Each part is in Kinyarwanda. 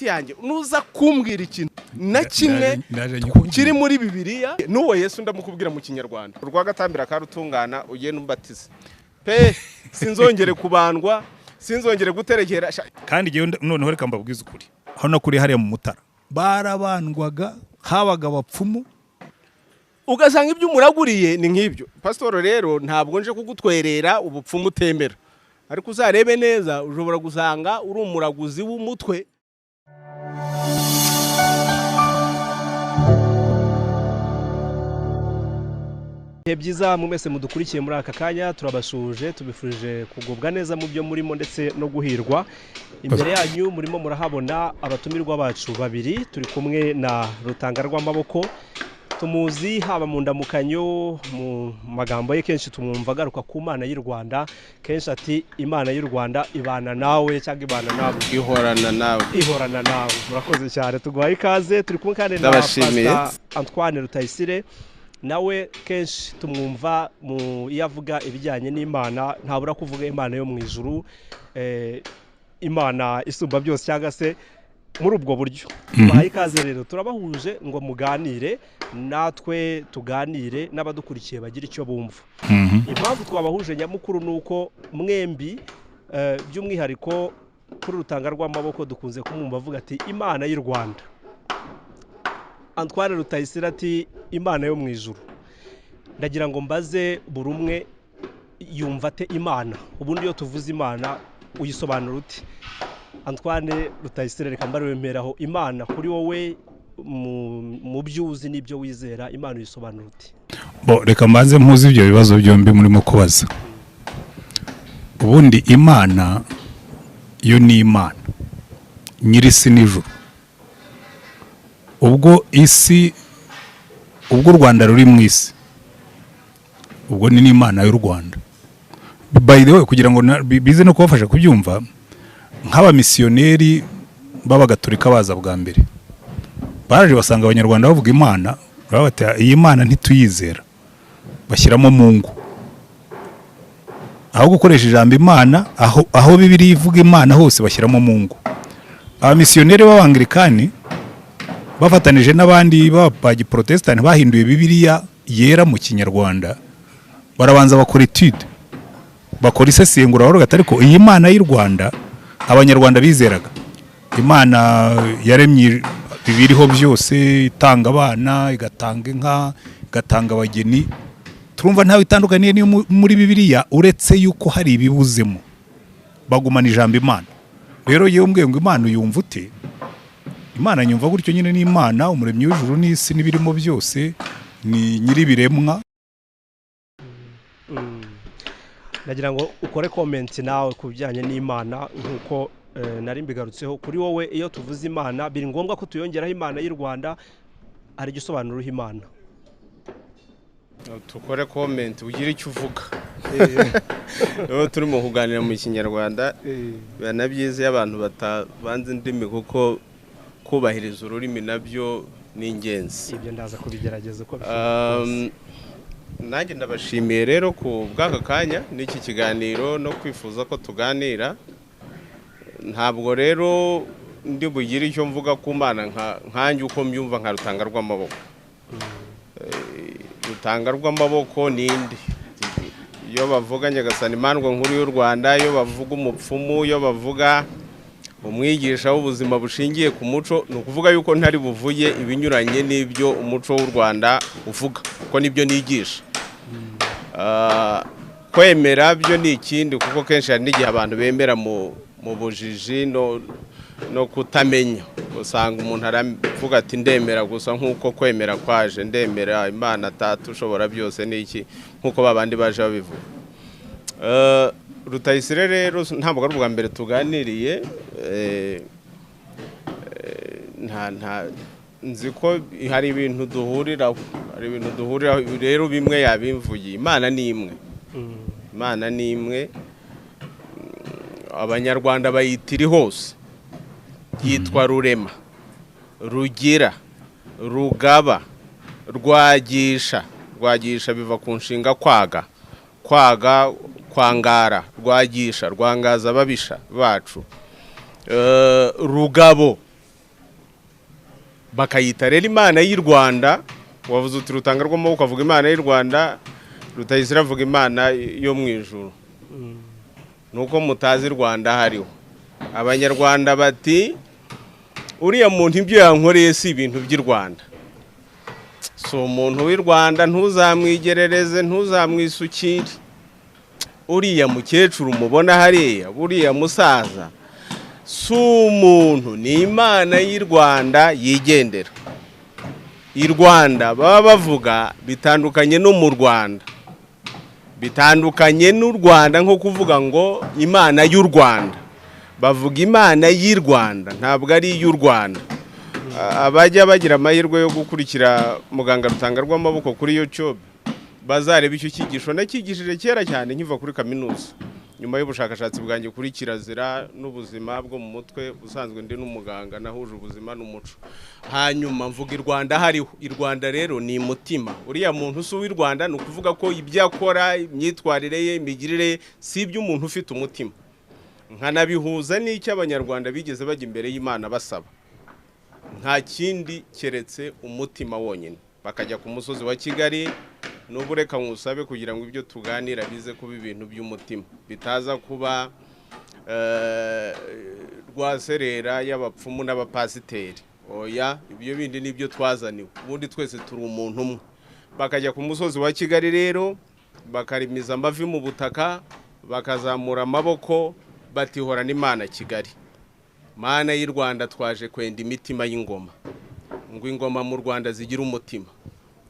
Yanjye, nuza kumbwira ikintu na kimwe Ndaje nyikubwire. kiri muri Bibiliya n'uwo Yesu, ndamukubwira mu Kinyarwanda. Urwagatambira karutungana, ugenda umbatize pe, sinzongere kubandwa, sinzongere guterekera. Kandi ngewe noneho reka mbabwize ukuri, hano kuri hariya mu Mutara barabandwaga, habaga abapfumu. Ugasanga ibyo umuraguriye ni nk'ibyo. Pasitoro, rero ntabwo nje kugutwerera ubupfumu utemera, ariko uzarebe neza, ushobora gusanga uri umuraguzi w'umutwe. Ibihe byiza mu mwese mudukurikiye muri aka kanya. Turabasuhuje, tubifurije kugubwa neza mu byo murimo ndetse no guhirwa. Imbere yanyu murimo murahabona abatumirwa bacu babiri. Turi kumwe na Rutanga rw'Amaboko, tumuzi haba mu ndamukanyo, mu magambo ye kenshi tumwumva agaruka ku Mana y'u Rwanda. Kenshi ati: "Imana y'u Rwanda ibana nawe" cyangwa "ibana nawe". Ihorana nawe. Ihorana nawe. Murakoze cyane, tuguhaye ikaze. Turi kumwe kandi na Ndabashimiye. Pastor Antoine Rutayisire, nawe kenshi tumwumva mu iyo avuga ibijyanye n'Imana, ntabura kuvuga Imana yo mu ijuru, Imana isumba byose, cyangwa se muri ubwo buryo. Tubahaye ikaze rero, turabahuje ngo muganire natwe, tuganire n'abadukurikiye bagira icyo bumva. Impamvu twabahuje nyamukuru ni uko mwembi, by'umwihariko kuri Rutanga rw'Amaboko, dukunze kumwumva avuga ati: "Imana y'u Rwanda". Antoine Rutayisire ati: "Imana yo mu ijuru". Ndagira ngo mbaze buri umwe, yumva ate Imana? Ubundi iyo tuvuze Imana, uyisobanura ute? Antoine Rutayisire, reka mbare wemeraho. Imana kuri wowe, mu byo uzi n'ibyo wizera, Imana uyisobanura ute? Bo, reka mbanze mpuze ibyo bibazo byombi murimo kubaza. Ubundi Imana yo ni Imana nyir'isi n'ijuru. Ubwo isi, ubwo u Rwanda ruri mu isi, ubwo ni n'Imana y'u Rwanda. By the way, kugira ngo bize no kubafasha kubyumva, nk'abamisiyoneri b'Abagatolika baza bwa mbere, baraje basanga Abanyarwanda bavuga Imana, baravuga bati: "Iyi Mana ntituyizera", bashyiramo Mungu aho gukoresha ijambo Imana. Aho Bibiliya ivuga Imana hose bashyiramo Mungu. Abamisiyoneri b'Abangilikani bafatanije n'abandi b'Abagiprotesitanti bahinduye Bibiliya Yera mu Kinyarwanda, barabanza bakora étude, bakora isesengura, baravuga ati: "Ariko iyi Mana y'u Rwanda Abanyarwanda bizeraga, Imana yaremye ibiriho byose, itanga abana, igatanga inka, igatanga abageni, turumva ntawe itandukaniye n'iyo muri Bibiliya, uretse yuko hari ibibuzemo". Bagumana ijambo Imana. Rero yewe umbwiye ngo Imana uyumva ute, Imana nyumva gutyo nyine: ni Imana umuremyi w'ijuru n'isi n'ibirimo byose, ni nyir'ibiremwa. Ndagira ngo ukore comment nawe ku bijyanye n'Imana nk'uko nari mbigarutseho. Kuri wowe, iyo tuvuze Imana, biri ngombwa ko tuyongeraho Imana y'u Rwanda? Hari igisobanuro uha Imana? Tukore comment, ugire icyo uvuga. Rero turimo kuganira mu Kinyarwanda, biba na byiza iyo abantu batabanza indimi, kuko kubahiriza ururimi nabyo ni ingenzi. Ibyo ndaza kubigerageza uko bishoboka kose. Nanjye ndabashimiye rero ku bw'aka kanya n'iki kiganiro no kwifuza ko tuganira. Ntabwo rero ndi bugire icyo mvuga ku Mana nkanjye uko mbyumva nka Rutanga rw'Amaboko. Rutanga rw'Amaboko ni indi. Iyo bavuga Nyagasani Imandwa Nkuru y'u Rwanda, iyo bavuga umupfumu, iyo bavuga umwigisha w'ubuzima bushingiye ku muco, ni ukuvuga yuko ntari buvuge ibinyuranye n'ibyo umuco w'u Rwanda uvuga, kuko nibyo nigisha. Kwemera byo ni ikindi, kuko kenshi hari n'igihe abantu bemera mu bujiji no kutamenya. Usanga umuntu aravuga ati: "Ndemera gusa nk'uko kwemera kwaje, ndemera Imana Tata ushobora byose" n'iki, nk'uko babandi baje babivuga. Rutayisire rero ntabwo ari ubwa mbere tuganiriye. Nta nzi ko hari ibintu duhuriraho, hari ibintu duhuriraho. Rero bimwe yabimvugiye: Imana ni imwe. Imana ni imwe. Abanyarwanda bayita iri hose, yitwa Rurema, Rugira, Rugaba, Rwagisha. Rwagisha biva ku nshinga kwaga, kwaga, kwangara. Rwagisha, rwangaza ababisha bacu. Rugabo. Bakayita rero Imana y'u Rwanda. Wavuze uti Rutanga rw'amaboko avuga Imana y'u Rwanda, Rutayisire avuga Imana yo mu ijuru. Nuko mutazi Rwanda hariho Abanyarwanda bati uriya muntu ibyo yankoreye si ibintu by'i Rwanda, si umuntu w'i Rwanda, ntuzamwigerereze, ntuzamwisukire. Uriya mukecuru mubona hariya, buriya musaza si umuntu, ni Imana y'i Rwanda yigendera. I Rwanda baba bavuga bitandukanye no mu Rwanda, bitandukanye n'u Rwanda, nko kuvuga ngo Imana y'u Rwanda. Bavuga Imana y'i Rwanda, ntabwo ari iy'u Rwanda. Abajya bagira amahirwe yo gukurikira muganga Rutanga rw'amaboko kuri YouTube bazareba icyo cyigisho nakigishije kera cyane nkiva kuri kaminuza, nyuma y'ubushakashatsi bwanjye kuri kirazira n'ubuzima bwo mu mutwe. Ubusanzwe ndi n'umuganga, nahuje ubuzima n'umuco. Hanyuma mvuga i Rwanda hariho. I Rwanda rero ni mutima. Uriya muntu si uw'i Rwanda, ni ukuvuga ko ibyo akora, imyitwarire ye, imigirire ye, si iby'umuntu ufite umutima. Nkanabihuza n'icyo Abanyarwanda bigeze bajya imbere y'Imana basaba, nta kindi keretse umutima wonyine, bakajya ku musozi wa Kigali. N'ubu reka nkusabe kugira ngo ibyo tuganira bize kuba ibintu by'umutima, bitaza kuba rwaserera y'abapfumu n'abapasiteri. Oya, ibyo bindi nibyo twazaniwe, ubundi twese turi umuntu umwe. Bakajya ku musozi wa Kigali rero, bakarimiza amavi mu butaka, bakazamura amaboko batihorana Imana Kigali, Mana y'u Rwanda, twaje kwenda imitima y'ingoma, ngo ingoma mu Rwanda zigira umutima,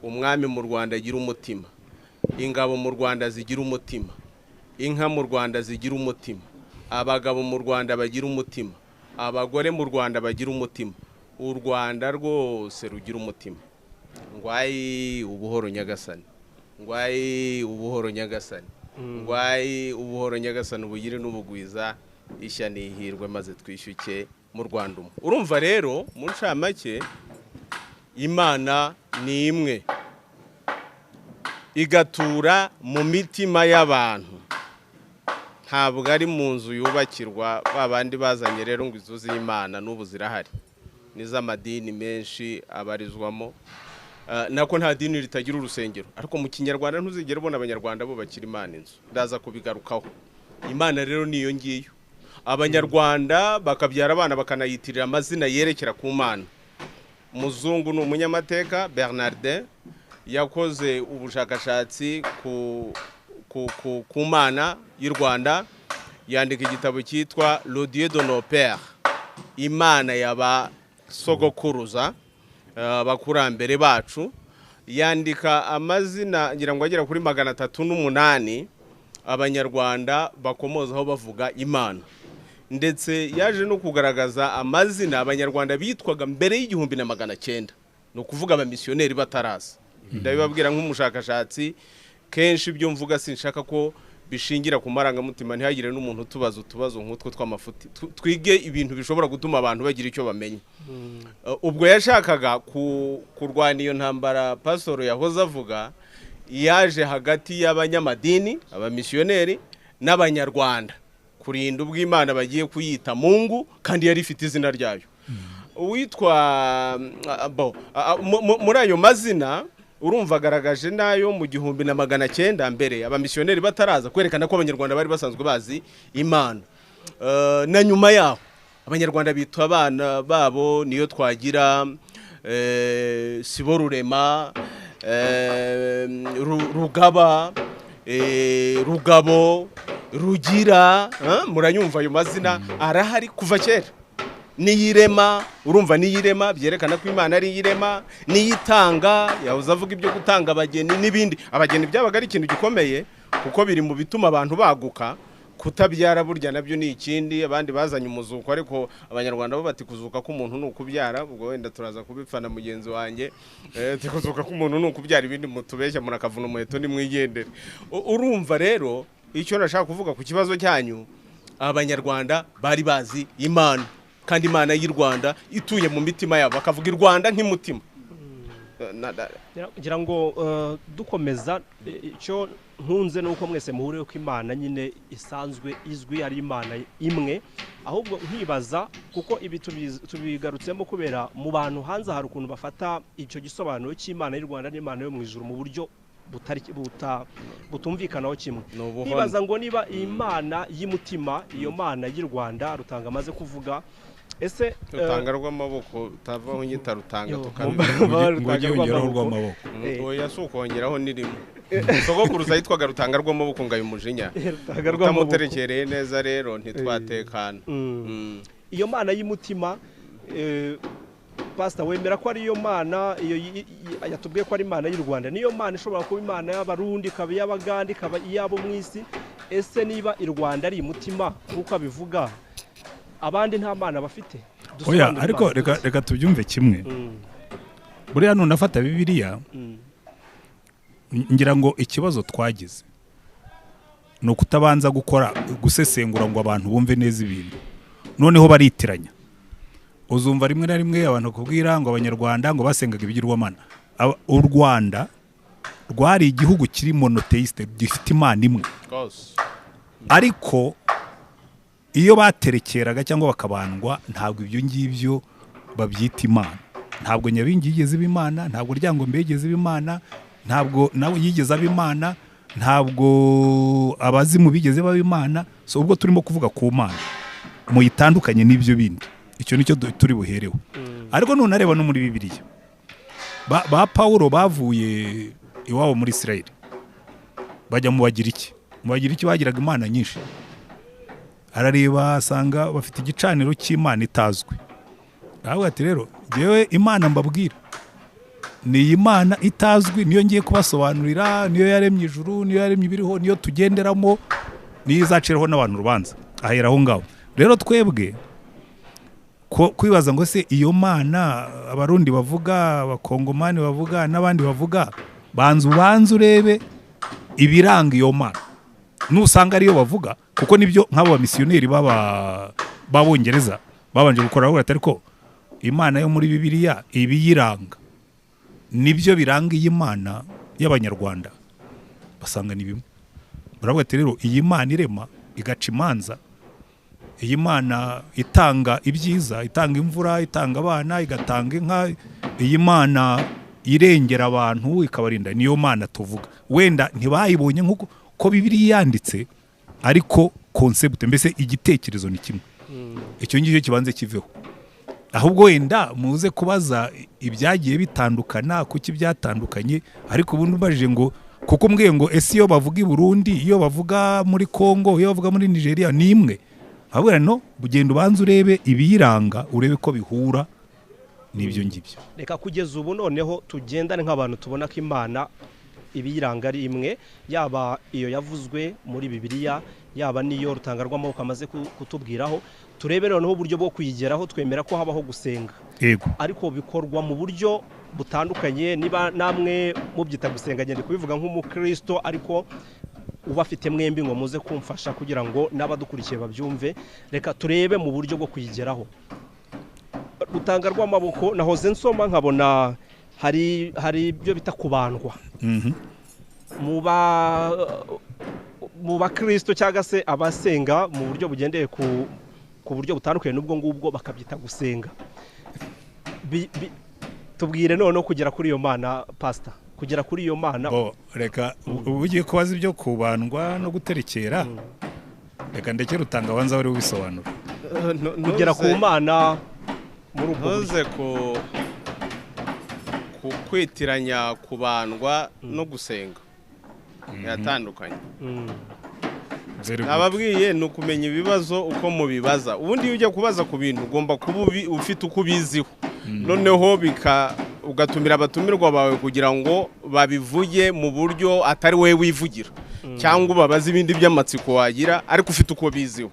umwami mu Rwanda agira umutima, ingabo mu Rwanda zigira umutima, inka mu Rwanda zigira umutima, abagabo mu Rwanda bagira umutima, abagore mu Rwanda bagira umutima, u Rwanda rwose rugira umutima. Ngwayi ubuhoro Nyagasani, ngwayi ubuhoro Nyagasani, ngwayi ubuhoro Nyagasani, ubugire n'ubugwiza, ishya n'ihirwe, maze twishyuke mu Rwanda umwe. Urumva rero mu ncamake Imana ni imwe, igatura mu mitima y'abantu, ntabwo ari mu nzu yubakirwa. Ba bandi bazanye rero ngo inzu z'Imana n'ubu zirahari, n'iz'amadini menshi abarizwamo. Nako nta dini ritagira urusengero, ariko mu Kinyarwanda ntuzigere ubona Abanyarwanda bubakira Imana inzu. Ndaza kubigarukaho. Imana rero niyo ngiyo. Abanyarwanda bakabyara abana bakanayitirira amazina yerekera ku Mana. Muzungu ni umunyamateka Bernardin, yakoze ubushakashatsi ku Mana y'u Rwanda, yandika igitabo cyitwa Le Dieu de nos pères, Imana y'aba sogokuruza, abakurambere bacu. Yandika amazina ngira ngo agera kuri 308 Abanyarwanda bakomozaho bavuga Imana, ndetse yaje no kugaragaza amazina Abanyarwanda bitwaga mbere y'1900, ni ukuvuga abamisiyoneri bataraza. Ndabibabwira nk'umushakashatsi, kenshi ibyo mvuga sinshaka ko bishingira ku marangamutima, ntihagire n'umuntu utubaza utubazo nk'utwo tw'amafuti. Twige ibintu bishobora gutuma abantu bagira icyo bamenya. Ubwo yashakaga kurwana iyo ntambara pasoro yahoze avuga, yaje hagati y'abanyamadini, abamisiyoneri n'Abanyarwanda, kurinda ubw'Imana bagiye kuyita Mungu kandi yari ifite izina ryayo. Uwitwa muri ayo mazina urumva agaragaje nayo mu 1900 mbere abamisiyoneri bataraza, kwerekana ko Abanyarwanda bari basanzwe bazi Imana. Na nyuma yaho Abanyarwanda bitwa abana babo niyo twagira, Siborurema, Rugaba, Rugabo, Rugira, muranyumva ayo mazina arahari kuva kera. Niyirema, urumva niyirema byerekana ko Imana ari iyirema, niyitanga, yahoze avuga ibyo gutanga abageni n'ibindi. Abageni byabaga ari ikintu gikomeye kuko biri mu bituma abantu baguka. Kutabyara burya nabyo ni ikindi, abandi bazanye umuzuko, ariko Abanyarwanda bo bati kuzuka k'umuntu ni ukubyara. Ubwo wenda turaza kubipfana mugenzi wanjye, kuzuka k'umuntu ni ukubyara, ibindi mutubeshya murakavuna umuheto nimwigendere. Urumva rero icyo nashaka kuvuga ku kibazo cyanyu, Abanyarwanda bari bazi Imana, kandi Imana y'u Rwanda ituye mu mitima yabo, bakavuga i Rwanda nk'imutima. Ngira ngo dukomeza icyo nkunze nuko mwese muhuriye ko Imana nyine isanzwe izwi ari Imana imwe, ahubwo nkibaza kuko ibi tubigarutsemo kubera mu bantu hanze hari ukuntu bafata icyo gisobanuro cy'Imana y'u Rwanda n'Imana yo mu ijuru mu buryo butumvikanaho kimwe. Nkibaza ngo niba Imana y'umutima, iyo Mana y'u Rwanda Rutanga amaze kuvuga, ese Rutanga rw'amaboko utavaho nyita Rutanga tukabongeraho rw'amaboko, oya si ukongeraho nirimo sogokuruza yitwaga Rutanga rw'amaboko ngayo umujinya utamuterekereye neza rero ntitwatekana. Iyo Mana y'umutima Pastor wemera ko ari iyo Mana iyo yatubwiye ko ari Imana y'u Rwanda, niyo Mana ishobora kuba Imana y'Abarundi, ikaba iy'Abagande, ikaba iy'abo mu isi. Ese niba i Rwanda ari umutima nk'uko abivuga, abandi nta Mana bafite? Oya, ariko reka tubyumve kimwe. Buriya nunafata Bibiliya, ngira ngo ikibazo twagize ni ukutabanza gukora gusesengura ngo abantu bumve neza ibintu, noneho baritiranya. Uzumva rimwe na rimwe abantu kubwira ngo Abanyarwanda ngo basengaga ibigirwamana. U Rwanda rwari igihugu kiri monotheiste, gifite Imana imwe, ariko iyo baterekeraga cyangwa bakabandwa ntabwo ibyo ngibyo babyita Imana. Ntabwo Nyabingi yigeze iba Imana, ntabwo Ryangombe yigeze iba Imana, ntabwo nawe yigeze aba Imana, ntabwo abazimu bigeze baba Imana. So ubwo turimo kuvuga ku Mana muyitandukanye n'ibyo bindi, icyo nicyo turi buhereho. Ariko none areba no muri Bibiliya, ba Paulo bavuye iwabo muri Israel bajya mu Bagiriki. Mu Bagiriki bagiraga imana nyinshi, arareba asanga bafite igicaniro cy'Imana itazwi. Aravuga ati rero jewe Imana mbabwira ni Imana itazwi, niyo ngiye kubasobanurira, niyo yaremye ijuru, niyo yaremye ibiriho, niyo tugenderamo, niyo izaciraho n'abantu urubanza. Ahera aho ngaho. Rero twebwe kwibaza ngo se iyo Mana Abarundi bavuga, Abakongomani bavuga, n'abandi bavuga, banza ubanze urebe ibiranga iyo Mana, nusanga ariyo bavuga, kuko nibyo nk'abo bamisiyoneri b'Abongereza babanje gukora, bavuga ariko Imana yo muri Bibiliya ibiyiranga nibyo biranga iyi Mana y'Abanyarwanda, basanga ni bimwe. Baravuga ati rero iyi Mana irema igaca imanza, iyi Mana itanga ibyiza, itanga imvura, itanga abana, igatanga inka, iyi Mana irengera abantu ikabarinda, niyo Mana tuvuga. Wenda ntibayibonye nkuko ko Bibiliya yanditse, ariko concept mbese igitekerezo ni kimwe. Icyo ngicyo kibanze kiveho. Ahubwo wenda muze kubaza ibyagiye bitandukana, kuki byatandukanye, ariko ubundi ubajije ngo kuko mbwiye ngo ese iyo bavuga i Burundi, iyo bavuga muri Kongo, iyo bavuga muri Nigeria ni imwe, ahubwo no ugenda ubanza urebe ibiyiranga, urebe ko bihura n'ibyo ngibyo. Reka kugeza ubu noneho tugendane nk'abantu tubona ko Imana ibiyiranga ari imwe, yaba iyo yavuzwe muri Bibiliya, yaba niyo Rutanga rw'amaboko amaze kutubwiraho. Turebe noneho uburyo bwo kuyigeraho, twemera ko habaho gusenga. Yego. Ariko bikorwa mu buryo butandukanye. Niba namwe mubyita gusenga, ngende kubivuga nk'umukristo, ariko ubafite mwembi ngo muze kumfasha kugira ngo n'abadukurikiye babyumve. Reka turebe mu buryo bwo kuyigeraho. Rutanga rw'amaboko nahoze nsoma nkabona hari ibyo bita kubandwa. Mu bakristo cyangwa se abasenga mu buryo bugendeye ku buryo butandukanye n'ubwo ngubwo bakabyita gusenga. Tubwire noneho kugera kuri iyo Mana, Pastor, kugera kuri iyo Mana. Reka ugiye kubaza ibyo kubandwa no guterekera, reka ndeke Rutanga abanza wari ubisobanura. Kugera ku Mana muri ubwo buryo kwitiranya kubandwa no gusenga yatandukanye. Nababwiye ni ukumenya ibibazo uko mubibaza. Ubundi iyo ujya kubaza ku bintu ugomba kuba ufite uko ubiziho, noneho ugatumira abatumirwa bawe kugira ngo babivuge mu buryo atari wowe wivugira, cyangwa ubabaze ibindi by'amatsiko wagira ariko ufite uko biziho.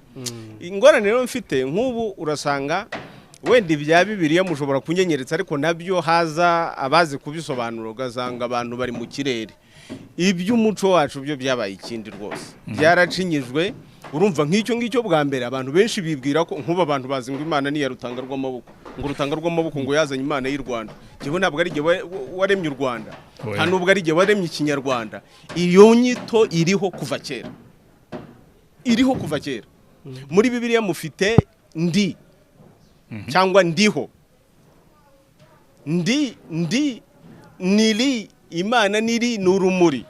Ingorane rero mfite nk'ubu urasanga wenda ibya Bibiliya mushobora kunyenyeretsa, ariko nabyo haza abazi kubisobanura ugasanga abantu bari mu kirere. Iby'umuco wacu byo byabaye ikindi rwose, byaracinyijwe. Urumva nk'icyo ngicyo bwa mbere abantu benshi bibwira ko nk'ubu abantu bazi ngo Imana ni iya Rutanga rw'amaboko, ngo Rutanga rw'amaboko ngo yazanye Imana y'u Rwanda. Njyewe ntabwo ari jye waremye u Rwanda, nta nubwo ari jye waremye Ikinyarwanda. Iyo nyito iriho kuva kera, iriho kuva kera. Muri Bibiliya mufite ndi cyangwa ndiho, ndi ndi niri, Imana niri ni urumuri.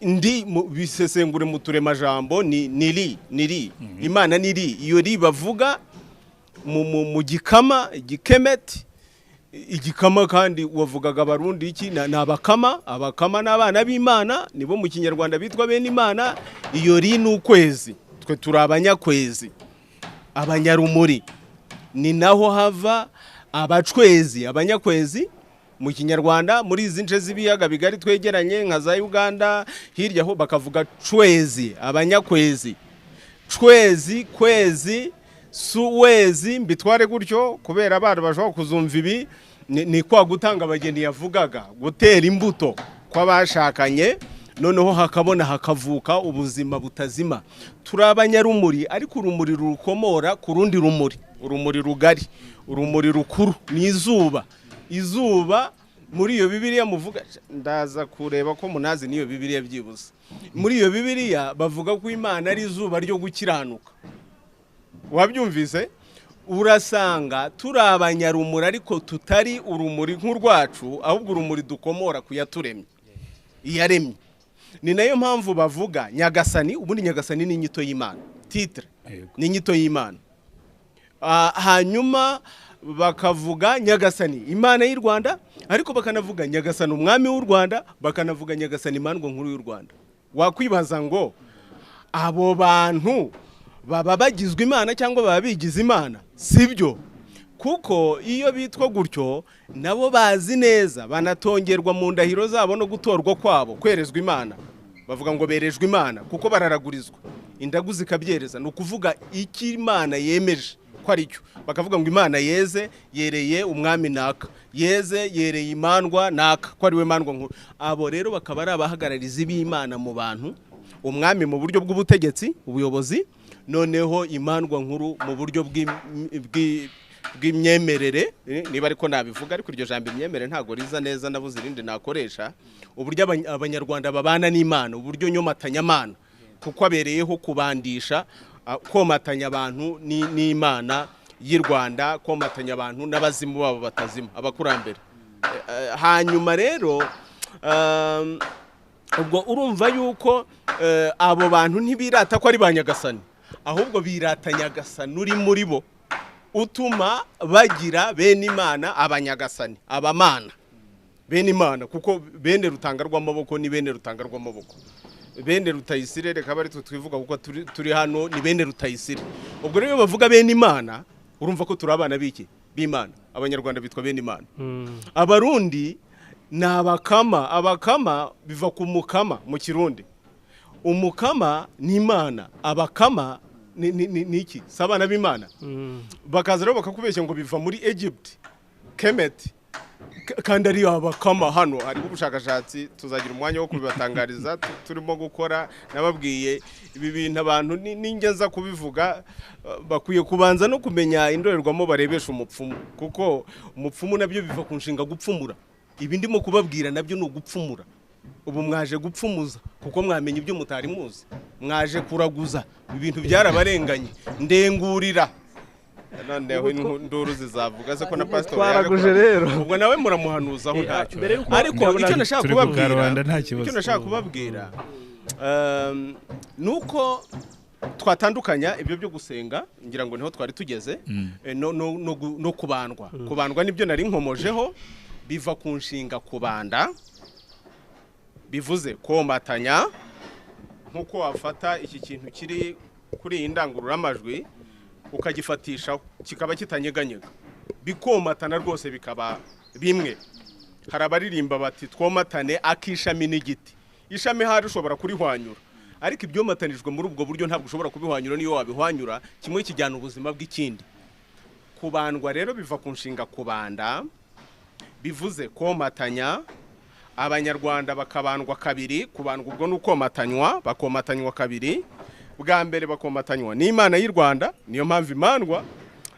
Ndi bisesengure mu turemajambo ni niri niri, Imana niri. Iyo ri bavuga mu gikama igikemeti igikama, kandi wavugaga Abarundi iki ni abakama. Abakama n'abana b'Imana, nibo mu Kinyarwanda bitwa bene Imana. Iyo ri ni ukwezi, twe turi abanyakwezi, abanyarumuri. Ni naho hava abacwezi, abanyakwezi mu Kinyarwanda. Muri izi nce z'ibiyaga bigari twegeranye nka za Uganda hirya ho bakavuga cwezi, abanyakwezi. Cwezi, kwezi, suwezi, mbitware gutyo kubera abana bashobora kuzumva ibi. Ni kwa gutanga abageni yavugaga, gutera imbuto kw'abashakanye, noneho hakabona hakavuka ubuzima butazima. Turi abanyarumuri, ariko urumuri rukomora ku rundi rumuri, urumuri rugari, urumuri rukuru ni izuba. Izuba muri iyo Bibiliya muvuga, ndaza kureba ko munazi n'iyo Bibiliya byibuze. Muri iyo Bibiliya bavuga ko Imana ari izuba ryo gukiranuka. Wabyumvise? Urasanga turi abanyarumuri, ariko tutari urumuri nk'urwacu, ahubwo urumuri dukomora ku yaturemye, iyaremye. Ni nayo mpamvu bavuga Nyagasani. Ubundi Nyagasani ni inyito y'Imana, titre ni inyito y'Imana. Hanyuma bakavuga Nyagasani Imana y'u Rwanda, ariko bakanavuga Nyagasani umwami w'u Rwanda, bakanavuga Nyagasani Imandwa nkuru y'u Rwanda. Wakwibaza ngo abo bantu baba bagizwe Imana cyangwa baba bigize Imana? Sibyo, kuko iyo bitwa gutyo nabo bazi neza, banatongerwa mu ndahiro zabo no gutorwa kwabo kwerezwa Imana. Bavuga ngo berejwe Imana kuko bararagurizwa, indagu zikabyereza. Ni ukuvuga icyo Imana yemeje ko ari cyo. Bakavuga ngo Imana yeze yereye umwami naka, yeze yereye imandwa naka, ko ari we mandwa nkuru. Abo rero bakaba ari abahagararizi b'Imana mu bantu, umwami mu buryo bw'ubutegetsi, ubuyobozi, noneho imandwa nkuru mu buryo bw'imyemerere, niba ariko nabivuga, ariko iryo jambo imyemerere ntago riza neza, nabuze irindi nakoresha. Uburyo Abanyarwanda babana n'Imana, uburyo nyomatanyamana, kuko abereyeho kubandisha, komatanya abantu n'Imana y'u Rwanda, komatanya abantu n'abazimu babo batazima, abakurambere. Hanyuma rero ubwo urumva yuko abo bantu ntibirata ko ari ba Nyagasani, ahubwo birata Nyagasani uri muri bo, utuma bagira bene Imana abanyagasani, abamana bene Imana, kuko bene Rutanga rw'amaboko ni bene Rutanga rw'amaboko, bene Rutayisire, reka bari twivuga kuko turi hano ni bene Rutayisire. Ubwo rero bavuga bene Imana, urumva ko turi abana b'iki? B'Imana. Abanyarwanda bitwa bene Imana. Abarundi ni abakama. Abakama biva ku mukama mu Kirundi. Umukama ni Imana, abakama ni iki? Si abana b'Imana. Bakaza rero bakakubeshya ngo biva muri Egypt, Kemet, kandi ari abakama. Hano hariho ubushakashatsi, tuzagira umwanya wo kubibatangariza, turimo gukora. Nababwiye ibi bintu abantu ningeza kubivuga bakwiye kubanza no kumenya indorerwamo barebesha umupfumu, kuko umupfumu nabyo biva ku nshinga gupfumura. Ibi ndimo kubabwira nabyo ni ugupfumura. Ubu mwaje gupfumuza kuko mwamenye ibyo mutari muzi, mwaje kuraguza, ibintu byarabarenganye. Ndengurira noneho induru zizavuga se ko na pastor twaraguje rero, ubwo nawe muramuhanuzaho ntacyo. Ariko icyo nashaka kubabwira, icyo nashaka kubabwira nuko twatandukanya ibyo byo gusenga, ngira ngo niho twari tugeze, no kubandwa. Kubandwa nibyo nari nkomojeho, biva ku nshinga kubanda, bivuze komatanya. Nkuko wafata iki kintu kiri kuri iyi ndangururamajwi ukagifatisha kikaba kitanyeganyega, bikomatana rwose bikaba bimwe. Hari abaririmba bati twomatane akishami n'igiti. Ishami hari ushobora kurihwanyura, ariko ibyomatanijwe muri ubwo buryo ntabwo ushobora kubihwanyura. Niyo wabihwanyura kimwe kijyana ubuzima bw'ikindi. Kubandwa rero biva ku nshinga kubanda, bivuze komatanya. Abanyarwanda bakabandwa kabiri. Kubandwa ubwo ni ukomatanywa, bakomatanywa kabiri. Bwa mbere bakomatanywa n'Imana y'u Rwanda. Niyo mpamvu imandwa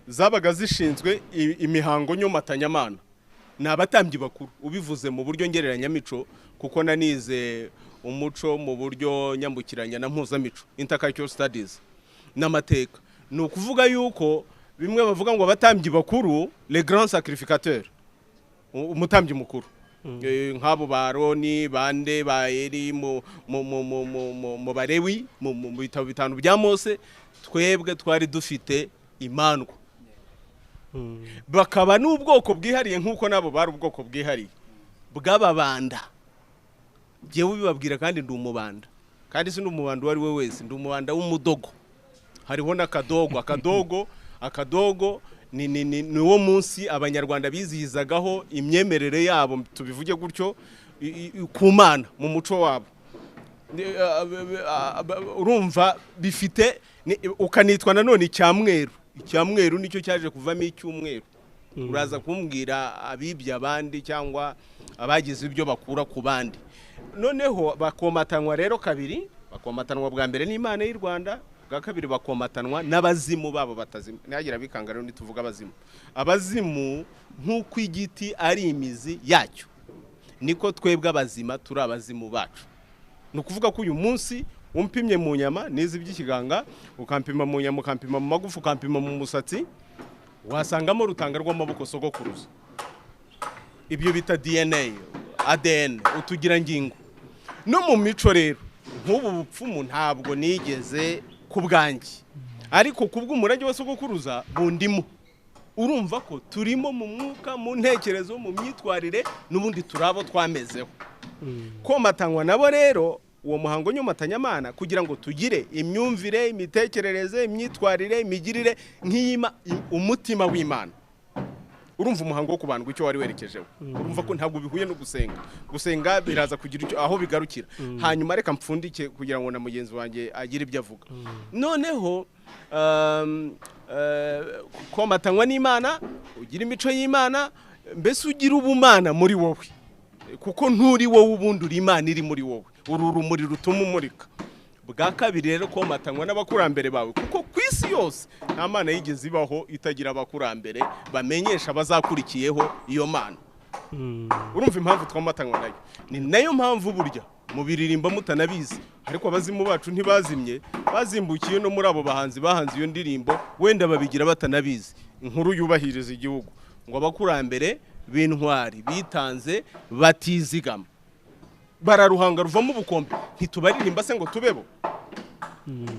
zabaga zishinzwe imihango nyomatanyamana, ni abatambyi bakuru. Ubivuze mu buryo ngereranyamico, kuko nanize umuco mu buryo nyambukiranya na mpuzamico, intercultural studies n'amateka, ni ukuvuga yuko bimwe bavuga ngo abatambyi bakuru, les grands sacrificateurs, umutambyi mukuru, nk'abo ba Aroni, bande ba Eri mu Barewi, mu bitabo bitanu bya Mose, twebwe twari dufite imandwa, bakaba n'ubwoko bwihariye nk'uko nabo bari ubwoko bwihariye bw'ababanda. Njyewe ubibabwira kandi ndi umubanda, kandi si umubanda uwo ari we wese, ndi umubanda w'umudogo. Hariho n'akadogo. Akadogo ni wo munsi Abanyarwanda bizihizagaho imyemerere yabo, tubivuge gutyo, ku Mana mu muco wabo. Urumva bifite ukanitwa nanone icyamweru. Icyamweru nicyo cyaje kuvamo icyumweru. Uraza kumbwira abibye abandi cyangwa abagize ibyo bakura ku bandi. Noneho bakomatanywa rero kabiri: bakomatanwa bwa mbere n'Imana y'u Rwanda, bwa kabiri bakomatanwa n'abazimu babo batazima. Ntihagira bikanga rero nituvuga abazimu. Abazimu, nk'uko igiti ari imizi yacyo, niko twebwe abazima turi abazimu bacu. Ni ukuvuga ko uyu munsi umpimye mu nyama, nizi iby'ikiganga, ukampima mu nyama, ukampima mu magufa, ukampima mu musatsi, wasangamo Rutanga rw'amaboko, sogokuruza. Ibyo bita DNA, ADN, utugirangingo. No mu mico rero, nk'ubu bupfumu ntabwo nigeze ku bwanjye, ariko ku bw'umurage wa sogokuruza bundimo. Urumva ko turimo mu mwuka, mu ntekerezo, mu myitwarire, n'ubundi turabo twamezeho. Komatanywa nabo rero, uwo muhango nyomatanyamana, kugira ngo tugire imyumvire, imitekerereze, imyitwarire, imigirire nk'iyima umutima w'Imana. Urumva umuhango wo kubandwa icyo wari werekejeho. Urumva ko ntabwo bihuye no gusenga. Gusenga biraza kugira icyo aho bigarukira. Hanyuma reka mpfundike kugira ngo na mugenzi wanjye agire ibyo avuga. Noneho komatanywa n'Imana, ugira imico y'Imana, mbese ugira ubumana muri wowe, kuko nturi wowe ubundi, uri Imana iri muri wowe, uru rumuri rutuma umurika. Bwa kabiri rero, komatanywa n'abakurambere bawe, kuko ku isi yose nta mana yigeze ibaho itagira abakurambere bamenyesha abazakurikiyeho iyo mana. Urumva impamvu twomatanywa nayo? Ni nayo mpamvu burya mubiririmba mutanabizi, ariko abazimu bacu ntibazimye, bazimbukiye no muri abo bahanzi bahanze iyo ndirimbo, wenda babigira batanabizi. Inkuru yubahiriza igihugu ngo abakurambere b'intwari bitanze batizigama, bararuhanga ruvamo ubukombe. Ntitubaririmba se ngo tubebo?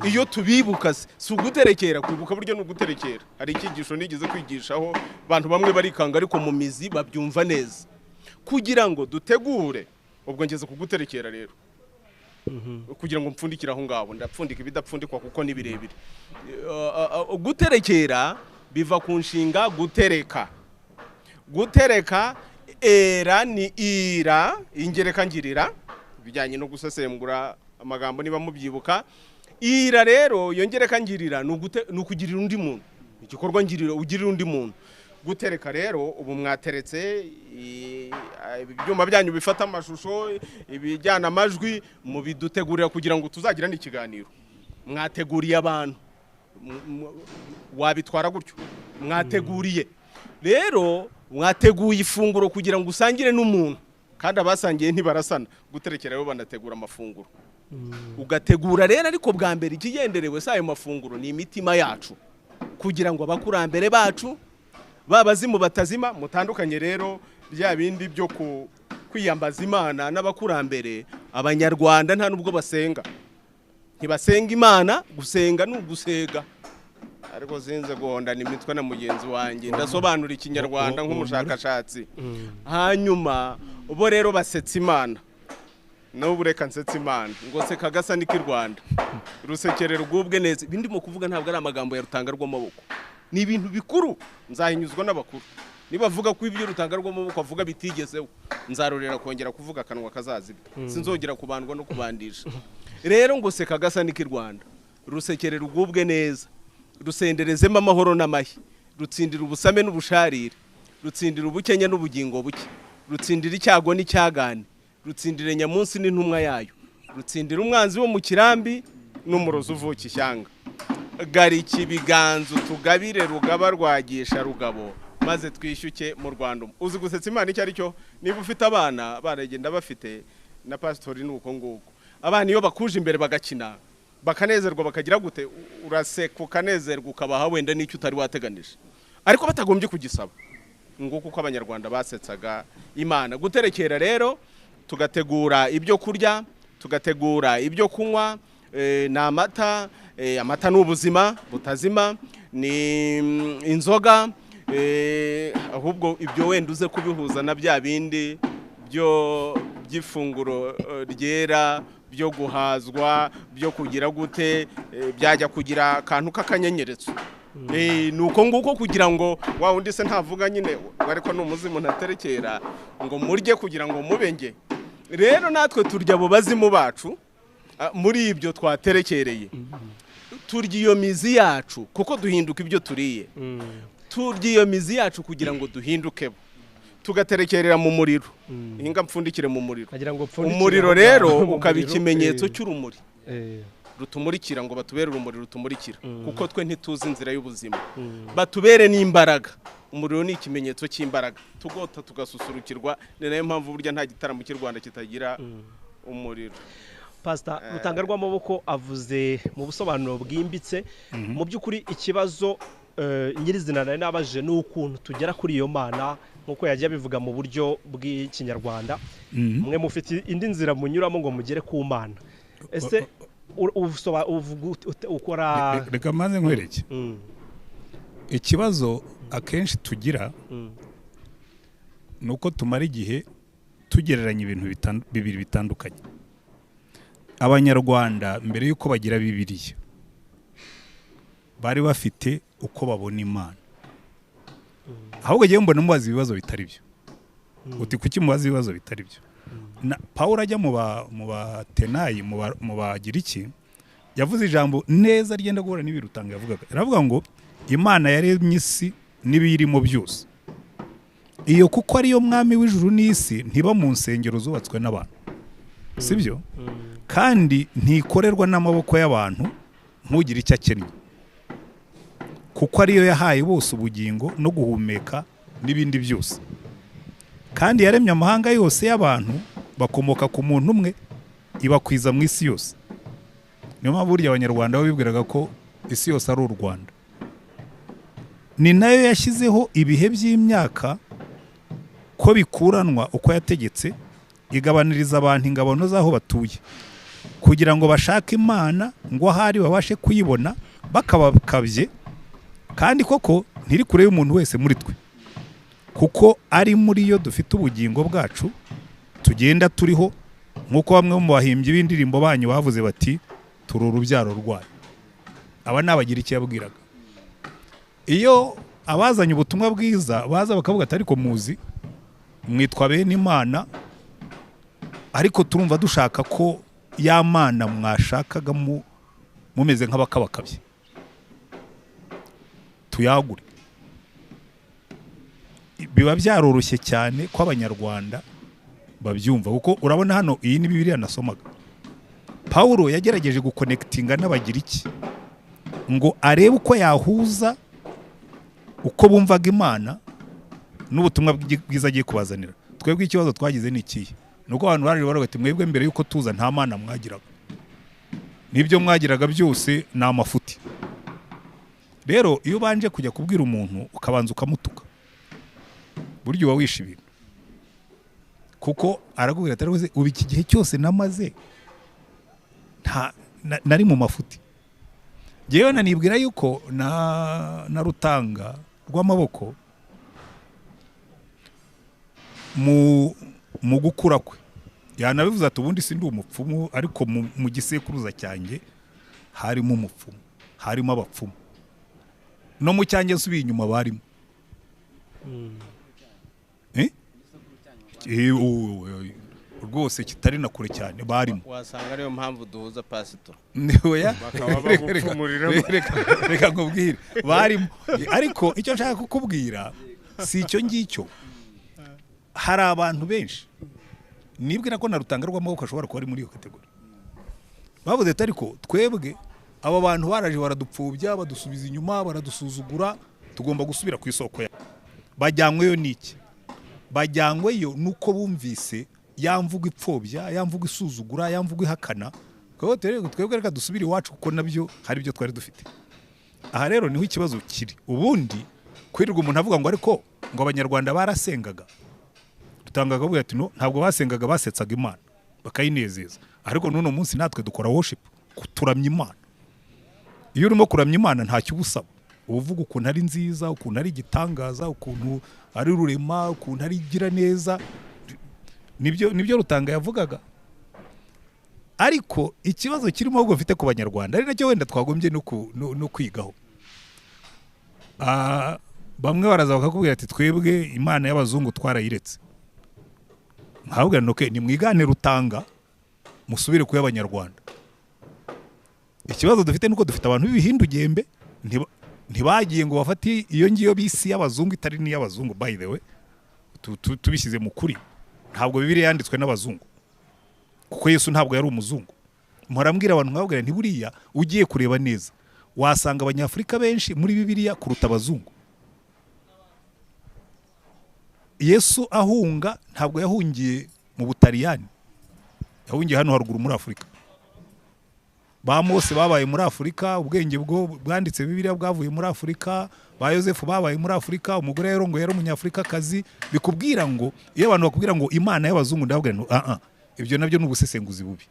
Iyo tubibuka se si uguterekera? Kwibuka buryo ni uguterekera. Hari icyigisho nigeze kwigishaho, abantu bamwe barikanga, ariko mu mizi babyumva neza. Kugira ngo dutegure, ubwo ngeze kuguterekera rero, kugira ngo mpfundikire aho ngaho, ndapfundika ibidapfundikwa kuko ni birebire. Guterekera biva ku nshinga gutereka. Gutereka, era ni ira, ingereka ngirira, bijyanye no gusesengura amagambo niba mubyibuka. Ira rero, iyo ngereka ngirira ni ukugirira undi muntu, igikorwa ngirira ugirira undi muntu. Gutereka rero, ubu mwateretse ibyuma byanyu bifata amashusho, ibijyana amajwi, mubidutegurira kugira ngo tuzagirane ikiganiro. Mwateguriye abantu, wabitwara gutyo. Mwateguriye rero, mwateguye ifunguro kugira ngo usangire n'umuntu, kandi abasangiye ntibarasana. Guterekera rero, banategura amafunguro, ugategura rero, ariko bwa mbere ikigenderewe si ayo mafunguro, ni imitima yacu, kugira ngo abakurambere bacu babazimu batazima mutandukanye. Rero bya bindi byo kwiyambaza Imana n'abakurambere, Abanyarwanda nta nubwo basenga, ntibasenga Imana. Gusenga ni ugusega, ariko sinze guhondana imitwe na mugenzi wanjye, ndasobanura Ikinyarwanda nk'umushakashatsi. Hanyuma bo rero basetsa Imana. N'ubu reka nsetse Imana ngo seka gasa n'iki Rwanda, rusekerera ugubwe neza. Ibindi mu kuvuga ntabwo ari amagambo ya Rutanga rw'amaboko, ni ibintu bikuru nzahinyuzwa n'abakuru. Nibavuga ko ibyo Rutanga rw'amaboko avuga bitigezeho, nzarorera kongera kuvuga, akanwa kazazibwe, sinzongera kubandwa no kubandisha. Rero ngo seka gasa n'iki Rwanda, rusekerera ugubwe neza, rusenderezemo amahoro n'amashyi, rutsindira ubusame n'ubusharire, rutsindira ubukenya n'ubugingo buke, rutsindira icyago n'icyagane, rutsindira nyamunsi n'intumwa yayo, rutsindira umwanzi wo mu kirambi. N'umurozi uvuka ishyanga, garika ibiganza utugabire rugaba rwagisha rugabo, maze twishyuke mu Rwanda. Uzi gusetsa Imana icyo ari cyo? Niba ufite abana, baragenda bafite na pasitori, ni uko nguko. Abana iyo bakuje imbere bagakina, bakanezerwa, bakagira gute, uraseka ukanezerwa, ukabaha wenda n'icyo utari wateganije ariko batagombye kugisaba. Nguko uko Abanyarwanda basetsaga Imana. Guterekera rero, tugategura ibyo kurya, tugategura ibyo kunywa, ni amata, amata ni ubuzima butazima, ni inzoga, ahubwo ibyo wenda uze kubihuza na bya bindi byo by'ifunguro ryera, byo guhazwa, byo kugira gute, byajya kugira akantu k'akanyenyeretso. Ni uko nguko, kugira ngo wa wundi se ntavuga nyine, ariko ni umuzimu ntaterekera ngo murye kugira ngo mube nge. Rero natwe turya abo bazimu bacu muri ibyo twaterekereye, turya iyo mizi yacu kuko duhinduka ibyo turiye. Turya iyo mizi yacu kugira ngo duhinduke bo, tugaterekerera mu muriro. Hinga mpfundikire mu muriro. Nagira ngo upfundikire Umuriro aho rero ngaho mu ukaba muriro, ikimenyetso cy'urumuri rutumurikira, ngo batubere urumuri rutumurikira, kuko twe ntituzi inzira y'ubuzima. Batubere n'imbaraga. Umuriro ni ikimenyetso cy'imbaraga, tugota tugasusurukirwa. Ni nayo mpamvu burya nta gitaramo cy'u Rwanda kitagira umuriro. Pasita Rutanga rw'Amaboko avuze mu busobanuro bwimbitse. Mu by'ukuri ikibazo nyirizina nari nabajije ni ukuntu tugera kuri iyo mana nk'uko yagiye abivuga mu buryo bw'Ikinyarwanda. Mwe mufite indi nzira munyuramo ngo mugere ku mana. Ese uvuga ukora? Reka maze nkwereke. Ikibazo akenshi tugira ni uko tumara igihe tugereranya ibintu bibiri bitandukanye. Abanyarwanda mbere y'uko bagira Bibiliya bari bafite uko babona Imana. Ahubwo ngewe mbona mubaza ibibazo bitari byo. Uti kuki mubaza ibibazo bitari byo? Na Paul ajya mu Batenayi, mu Bagiriki, yavuze ijambo neza ryenda guhura n'ibi Rutanga yavugaga. Aravuga ngo Imana yaremye isi n'ibiyirimo byose, iyo kuko ariyo mwami w'ijuru n'isi, ntiba mu nsengero zubatswe n'abantu, sibyo? Kandi ntikorerwa n'amaboko y'abantu ntugire icyo akennye, kuko ariyo yahaye bose ubugingo no guhumeka n'ibindi byose. Kandi yaremye amahanga yose y'abantu bakomoka ku muntu umwe, ibakwiza mu isi yose. Niyo mpamvu burya Abanyarwanda bo bibwiraga ko isi yose ari u Rwanda. Ni nayo yashyizeho ibihe by'imyaka ko bikuranwa uko yategetse, igabaniriza abantu ingabano z'aho batuye, kugira ngo bashake Imana ngo ahari babashe kuyibona bakabakabye. Kandi koko ntiri kure y'umuntu wese muri twe, kuko ari muri yo dufite ubugingo bwacu tugenda turiho, nk'uko bamwe mu bahimbyi b'indirimbo banyu bavuze bati turi urubyaro rwayo. Aba ni abagira icyo yabwiraga. Iyo abazanye ubutumwa bwiza baza bakavuga ati ariko muzi mwitwa bene Imana, ariko turumva dushaka ko ya mana mwashakaga mumeze nk'abakabakabye tuyagure, biba byaroroshye cyane ko Abanyarwanda babyumva. Kuko urabona hano iyi ni Bibiliya nasomaga. Pawulo yagerageje gukonekitinga n'Abagiriki ngo arebe uko yahuza uko bumvaga Imana n'ubutumwa bwiza agiye kubazanira. Twebwe ikibazo twagize ni ikihe? Ni uko abantu baraje baravuga ati mwebwe mbere y'uko tuza nta mana mwagiraga, n'ibyo mwagiraga byose ni amafuti. Rero iyo ubanje kujya kubwira umuntu ukabanza ukamutuka, burya uba wishe ibintu, kuko arakubwira ati "Ariko se ubu iki gihe cyose namaze nta nari mu mafuti." Njyewe nanibwira yuko na Rutanga rw'Amaboko mu gukura kwe yanabivuze ati ubundi sindi umupfumu, ariko mu gisekuruza cyanjye harimo umupfumu, harimo abapfumu, no mu cyanjye nsubiye inyuma barimo. Eh? Rwose kitari na kure cyane barimo. Wasanga ariyo mpamvu duhuza pasito. Oya, Bakaba bagupfumuriramo. Reka nkubwire, barimo. Ariko icyo nshaka kukubwira si icyo ngicyo. Hari abantu benshi nibwira ko na Rutanga rw'Amaboko ashobora kuba ari muri iyo kategori, Bavuze ati ariko twebwe aba bantu baraje baradupfobya, badusubiza inyuma, baradusuzugura, tugomba gusubira ku isoko yabo. Bajyanyweyo n'iki? Bajyanyweyo nuko bumvise ya mvugo ipfobya, ya mvugo isuzugura, ya mvugo ihakana. Twebwe reka dusubire iwacu, kuko nabyo hari ibyo twari dufite. Aha rero niho ikibazo kiri. Ubundi kwirirwa umuntu avuga ngo ariko ngo Abanyarwanda barasengaga, dutanga akavuga ati no, ntabwo basengaga, basetsaga Imana bakayinezeza. Ariko n'uno munsi natwe dukora worship, turamya Imana. Iyo urimo kuramya Imana ntacyo uba usaba, uba uvuga ukuntu ari nziza, ukuntu ari igitangaza, ukuntu ari rurema, ukuntu ari igira neza. Nibyo Rutanga yavugaga. Ariko ikibazo kirimo ahubwo mfite ku Banyarwanda, ari nacyo wenda twagombye no kwigaho. Bamwe baraza bakakubwira ati twebwe Imana y'abazungu twarayiretse. Nkababwira nti okay, nimwigane Rutanga musubire ku y'Abanyarwanda. Ikibazo dufite nuko dufite abantu b'ibihindugembe, ntibagiye ngo bafate iyo ngiyo bisi y'abazungu itari n'iy'abazungu. By the way, tubishyize mu kuri, ntabwo Bibiliya yanditswe n'abazungu, kuko Yesu ntabwo yari umuzungu. Mpora mbwira abantu nkababwira nti buriya ugiye kureba neza wasanga Abanyafurika benshi muri Bibiliya kuruta abazungu. Yesu ahunga ntabwo yahungiye mu Butaliyani, yahungiye hano haruguru muri Afurika. Ba Mose babaye muri Afurika, ubwenge bwo bwanditse Bibiliya bwavuye muri Afurika, ba Yosefu babaye muri Afurika, umugore yarongoye yari Umunyafurikakazi. Bikubwira ngo iyo abantu bakubwira ngo Imana y'abazungu, ndababwira ngo ah ah, ibyo nabyo ni ubusesenguzi bubi.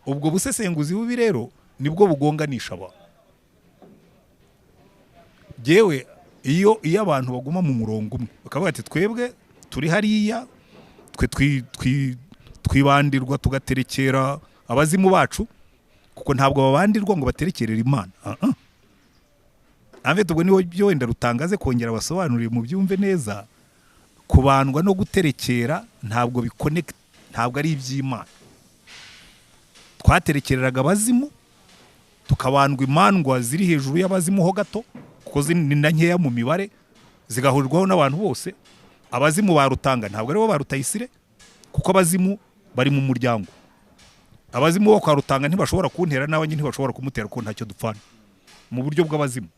Ubwo busesenguzi bubi rero nibwo bugonganisha abantu. Jewe iyo abantu baguma mu murongo umwe bakavuga ati twebwe turi hariya, twe twibandirwa tugaterekera abazimu bacu, kuko ntabwo babandirwa ngo baterekerere Imana. Amve tubwo niho byo wenda Rutangaze kongera basobanurire mu byumve neza. Kubandwa no guterekera ntabwo biconnect, ntabwo ari iby'Imana. Twaterekereraga abazimu, tukabandwa imandwa ziri hejuru y'abazimu ho gato, kuko ni na nkeya mu mibare, zigahurirwaho n'abantu bose. Abazimu ba Rutanga ntabwo aribo ba Rutayisire, kuko abazimu bari mu muryango. Abazimu bo kwa Rutanga ntibashobora kuntera, n'abanjye ntibashobora kumutera, kuko ntacyo dupfana mu buryo bw'abazimu,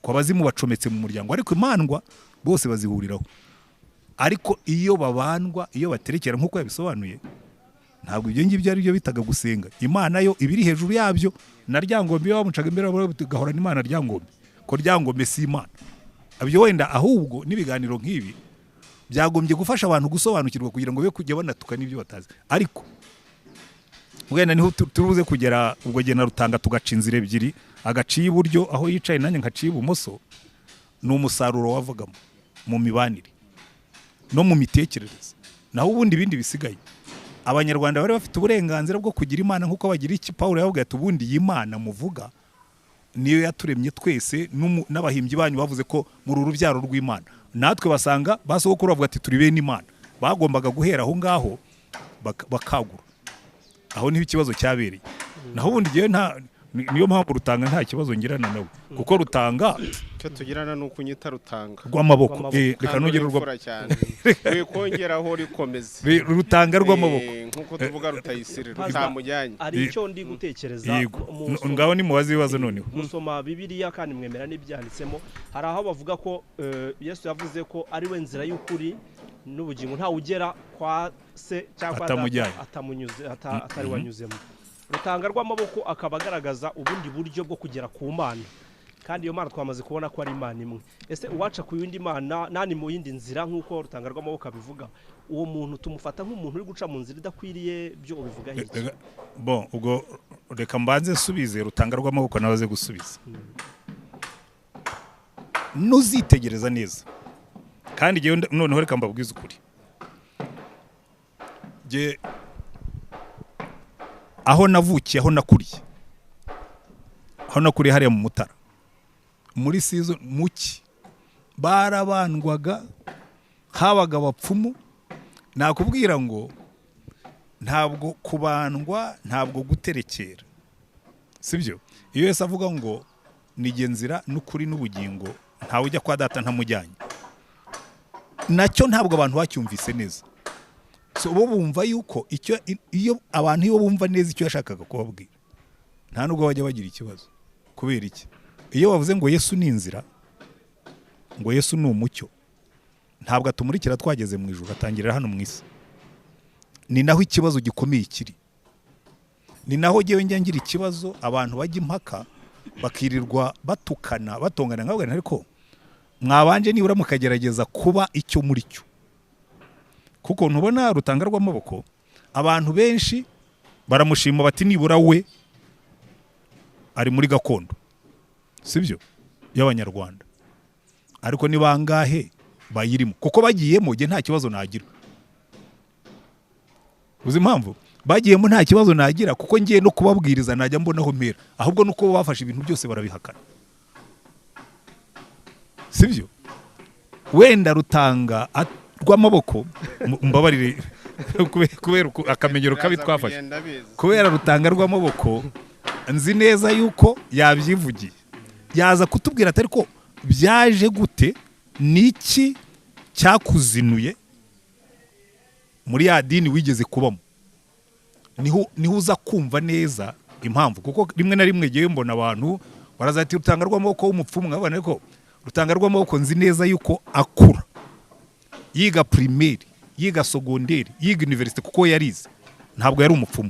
kuko abazimu bacometse mu muryango. Ariko imandwa bose bazihuriraho. Ariko iyo babandwa, iyo baterekera nk'uko yabisobanuye, ntabwo ibyo ngibyo ari byo bitaga gusenga. Imana yo ibiri hejuru yabyo. Na Ryangombe iyo bamucaga imbere gahorana Imana Ryangombe, ko Ryangombe si Imana. Ibyo wenda ahubwo n'ibiganiro nk'ibi byagombye gufasha abantu gusobanukirwa, kugira ngo be kujya banatuka n'ibyo batazi. Ariko wenda niho turuze kugera ubwo gena Rutanga tugaca inzira ebyiri, agaciye iburyo aho yicaye nanjye nkaciye ibumoso. Ni umusaruro wavagamo mu mibanire no mu mitekerereze. Naho ubundi ibindi bisigaye, Abanyarwanda bari bafite uburenganzira bwo kugira Imana nk'uko bagira iki. Pawulo yavuga ati ubundi iyi Mana muvuga niyo yaturemye twese, n'abahimbyi banyu bavuze ko muri urubyaro rw'Imana. Natwe basanga basogokuru bavuga ati turi bene Imana. Bagombaga guhera aho ngaho bakagura. Aho niho ikibazo cyabereye. Naho ubundi ngewe nta niyo mpamvu Rutanga nta kibazo ngirana nawe, kuko Rutanga icyo tugirana ni ukunyita Rutanga rw'amaboko. Reka Kandi nongere uri imfura cyane. Wikongeraho rikomeze. Rutanga rw'amaboko. Nkuko tuvuga Rutayisire, Pastor, rutamujyanye. Hari icyo ndi gutekereza. Yego. Ngaho nimubaze ibibazo noneho. Musoma Bibiliya kandi mwemera n'ibyanditsemo. Hari aho bavuga ko Yesu yavuze ko ari we nzira y'ukuri n'ubugingo, ntawe ugera kwa se cyangwa kwa data Atamujyanye. atamunyuze, atari wanyuzemo. Rutanga rw'amaboko akaba agaragaza ubundi buryo bwo kugera ku Mana, kandi iyo Mana twamaze kubona ko ari Imana imwe. Ese uwaca ku yindi Mana nani mu yindi nzira nk'uko Rutanga rw'amaboko abivuga, uwo muntu tumufata nk'umuntu uri guca mu nzira idakwiriye? Byo ubivuga iki? Bon, ubwo reka mbanze nsubize Rutanga rw'amaboko nawe aze gusubiza. Nuzitegereza neza kandi ngewe noneho reka mbabwize ukuri. Jye aho navukiye, aho nakuriye hariya mu Mutara muri season muki barabandwaga, habaga abapfumu. Nakubwira ngo ntabwo kubandwa, ntabwo guterekera, sibyo? Iyo Yesu avuga ngo nijye nzira n'ukuri n'ubugingo, ntawe ujya kwa data ntamujyanye, nacyo ntabwo abantu bacyumvise neza. So bo bumva yuko icyo iyo abantu iyo bumva neza icyo yashakaga kubabwira. Nta nubwo bajya bagira ikibazo. Kubera iki? Iyo bavuze ngo Yesu ni inzira, ngo Yesu ni umucyo, ntabwo atumurikira twageze mu ijuru, atangirira hano mu isi. Ni naho ikibazo gikomeye kiri. Ni naho ngewe njya ngira ikibazo, abantu bajya impaka bakirirwa batukana batongana, nkabwira ariko mwabanje nibura mukagerageza kuba icyo muri cyo. Kuko ntubona Rutanga rw'amaboko, abantu benshi baramushima bati nibura we ari muri gakondo, sibyo, y'Abanyarwanda. Ariko ni bangahe bayirimo? Kuko bagiyemo nge nta kibazo nagira. Uzi impamvu bagiyemo nta kibazo nagira? Kuko ngiye no kubabwiriza najya mbonaho mpera, ahubwo nuko bafashe ibintu byose barabihakana, sibyo? Wenda Rutanga rw'amaboko, mbabarire kubera akamenyero kabi twafashe, kubera Rutanga rw'amaboko nzi neza yuko yabyivugiye, yaza kutubwira atari ko byaje gute, niki cyakuzinuye muri ya dini wigeze kubamo. Niho uza kumva neza impamvu. Kuko rimwe na rimwe ngewe mbona abantu barazati Rutanga rw'amaboko w'umupfumu, nkabona ariko Rutanga rw'amaboko nzi neza yuko akura yiga primaire, yiga secondaire, yiga university, kuko yarize, ntabwo yari umupfumu.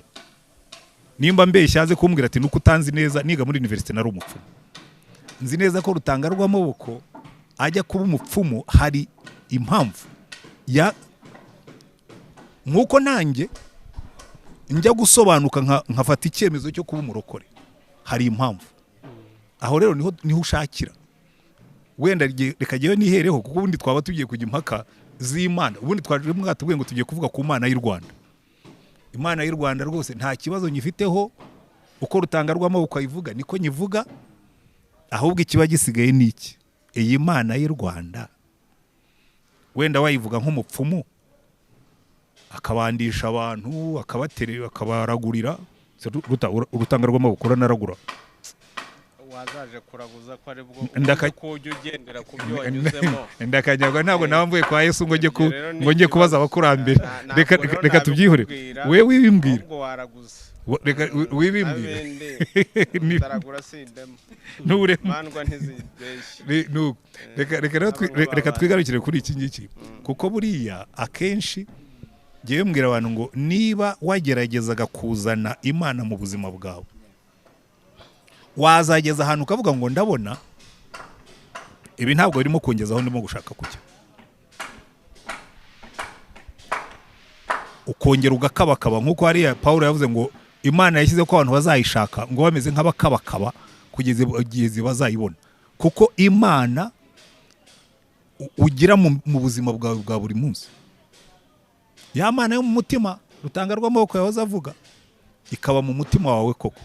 Nimba mbeshya aze kumbwira ati nuko utanzi neza, niga muri university nari umupfumu. Nzi neza ko Rutanga rw'amaboko ajya kuba umupfumu hari impamvu ya nkuko nanjye njya gusobanuka nkafata icyemezo cyo kuba umurokore, hari impamvu. Aho rero niho ushakira. Wenda reka jyewe nihereho, kuko ubundi twaba tugiye kujya impaka z'Imana. Ubundi twaje mwatubwiye ngo tugiye kuvuga ku Mana y'u Rwanda. Imana y'u Rwanda rwose nta kibazo nyifiteho, uko Rutanga rw'amaboko ayivuga niko nyivuga, ahubwo ikiba gisigaye ni iki? Iyi Mana y'u Rwanda wenda wayivuga nk'umupfumu akabandisha abantu, akabaterera, akabaragurira. Rutanga rw'amaboko uranaragura, wazaje kuraguza ko ari bwo ko ujya ugendera ku byo wanyuzemo. Ndakanyagwa, ntabwo nawe mvuye kwa Yesu ngo njye kubaza abakurambere. Reka tubyihore, we wibimbwira, reka wibimbwira, reka twigarukire kuri iki ngiki. Kuko buriya akenshi ngewe mbwira abantu ngo niba wageragezaga kuzana Imana mu buzima bwawe, wazageza ahantu ukavuga ngo ndabona ibi ntabwo birimo kongezaho ndimo gushaka kujya, ukongera ugakabakaba. Nkuko hariya Paulo yavuze ngo Imana yashyize ko abantu bazayishaka ngo bameze nk'abakabakaba kugeza igihe bazayibona. Kuko Imana ugira mu buzima bwawe bwa buri munsi, ya Mana yo mu mutima Rutanga rw'amaboko yahoze avuga, ikaba mu mutima wawe koko.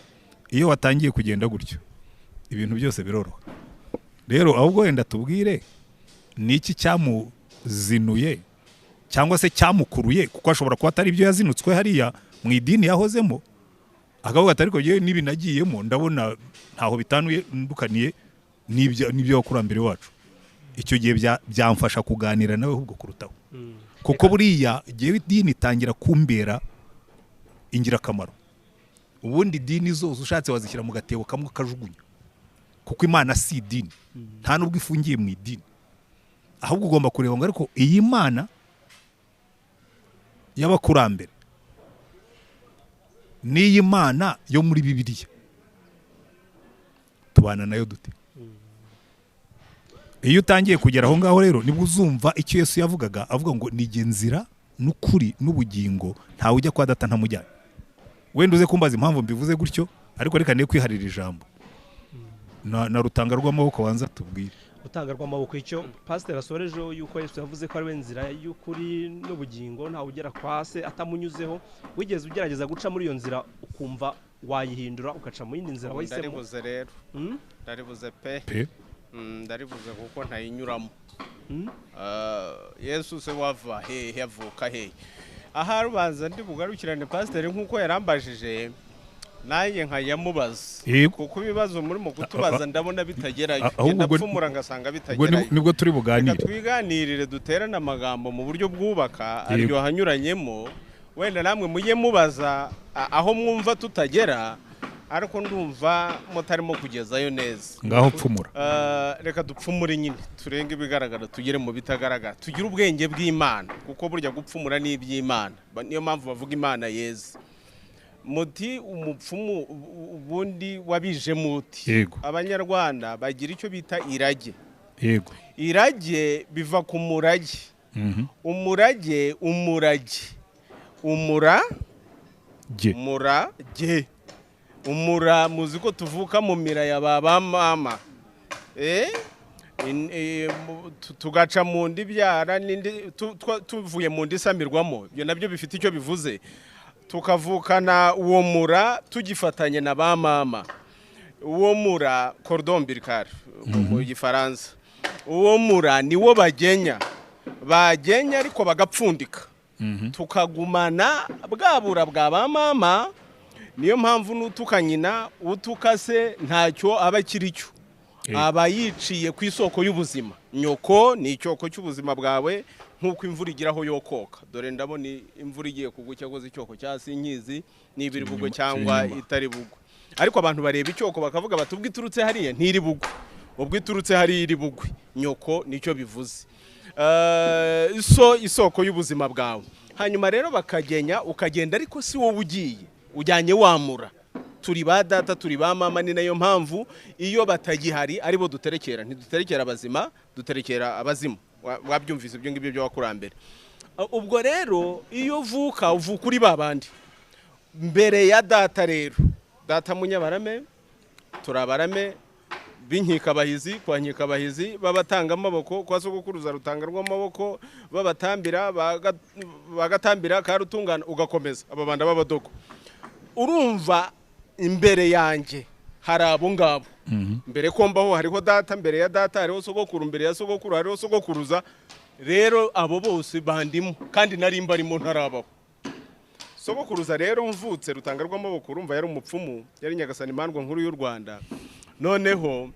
Iyo watangiye kugenda gutyo ibintu byose biroroha. Rero ahubwo wenda tubwire niki cyamuzinuye cyangwa se cyamukuruye, kuko ashobora kuba atari ibyo yazinutswe hariya mu idini yahozemo, akavuga ati ariko yewe nibi nagiyemo ndabona ntaho bitandukaniye n'ibyo abakurambere wacu. Icyo gihe byamfasha kuganira nawe ahubwo kurutaho. Kuko buriya gihe idini itangira kumbera ingirakamaro. Ubundi idini zose ushatse wazishyira mu gatebo kamwe kajugunya, kuko Imana si idini, nta nubwo ifungiye mu idini. Ahubwo ugomba kureba ngo ariko iyi Mana y'abakurambere n'iyi Mana yo muri Bibiliya tubana nayo dute? Iyo utangiye kugera aho ngaho rero nibwo uzumva icyo Yesu yavugaga, avuga ngo ni nzira n'ukuri n'ubugingo, ntawe ujya kwa data ntamujyana. Wenda uze kumbaza impamvu mbivuze gutyo, ariko reka niye kwiharira ijambo na Rutanga rw'amaboko wanza tubwire. Rutanga rw'amaboko, icyo pastor asorejeho yuko Yesu yavuze ko ari we nzira y'ukuri n'ubugingo, ntawe ugera kwa se atamunyuzeho. Wigeze ugerageza guca muri iyo nzira ukumva wayihindura ugaca mu yindi nzira wahisemo? Ndaribuze rero, ndaribuze pe, ndaribuze kuko ntayinyuramo. Yesu se wava hehe, avuka hehe? Aha rubanza ndi bugarukirane pasiteri nkuko yarambajije, nanjye nkayamubaza, kuko ibibazo muri mu kutubaza ndabona bitagerayo, ndapfumura ngasanga bitagerayo. Nibwo turi buganire, twiganirire, duterane amagambo mu buryo bwubaka, aryo hanyuranyemo. Wenda namwe mujye mubaza aho mwumva tutagera, Ariko ndumva mutarimo kugezayo neza. Ngaho pfumura. Reka dupfumure nyine, turenge ibigaragara tugere mu bitagaragara, tugire ubwenge bw'Imana, kuko burya gupfumura ni iby'Imana. Niyo mpamvu bavuga Imana yeze. Muti umupfumu ubundi wabije muti. Yego. Abanyarwanda bagira icyo bita irage. Yego. Irage biva ku murage. Umurage, umurage, umura Ge. Murage, umura, muzi ko tuvuka mu mira ya ba mama, tugaca mu nda ibyara n'indi, tuvuye mu nda isamirwamo. Ibyo nabyo bifite icyo bivuze. Tukavukana uwo mura tugifatanye na ba mama. Uwo mura, cordon ombilical mu Gifaransa, uwo mura niwo bagenya, bagenya ariko bagapfundika, tukagumana bwa bura bwa ba mama. Niyo mpamvu n'utuka nyina, utuka se, ntacyo aba akiri cyo, aba yiciye ku isoko y'ubuzima. Nyoko ni icyoko cy'ubuzima bwawe, nk'uko imvura igeraho yokoka. Dore ndabona imvura igiye kugwa, cyakoze icyoko cya sinkizi niba iri bugwe Kiri cyangwa inyuma. itari bugwe. Ariko abantu bareba icyoko bakavuga bati ubwo iturutse hariya ntiri bugwe, ubwo iturutse hariya iri bugwe. Nyoko nicyo bivuze. So isoko y'ubuzima bwawe. Hanyuma rero bakagenya, ukagenda, ariko si wowe ugiye, ujyanye wamura. Turi ba data, turi ba mama. Ni nayo mpamvu iyo batagihari aribo duterekera. Ntiduterekera abazima, duterekera abazimu. Wabyumvise ibyo ngibyo by'abakurambere. Ubwo rero iyo uvuka, uvuka uri ba bandi mbere ya data. Rero data Munyabarame, turabarame b'inkikabahizi kwa Nkikabahizi, babatanga amaboko kwa sogokuruza Rutanga rw'amaboko, babatambira bagatambira karutungana, ugakomeza aba banda b'abadogo. Urumva imbere yanjye hari abo ngabo. Mbere ko mbaho hariho data, mbere ya data hariho sogokuru, mbere ya sogokuru hariho sogokuruza. Rero abo bose bandimo, kandi nari mbarimo ntarabaho. Sogokuruza rero mvutse Rutanga rw'amaboko, urumva yari umupfumu, yari Nyagasani Imandwa Nkuru y'u Rwanda. Noneho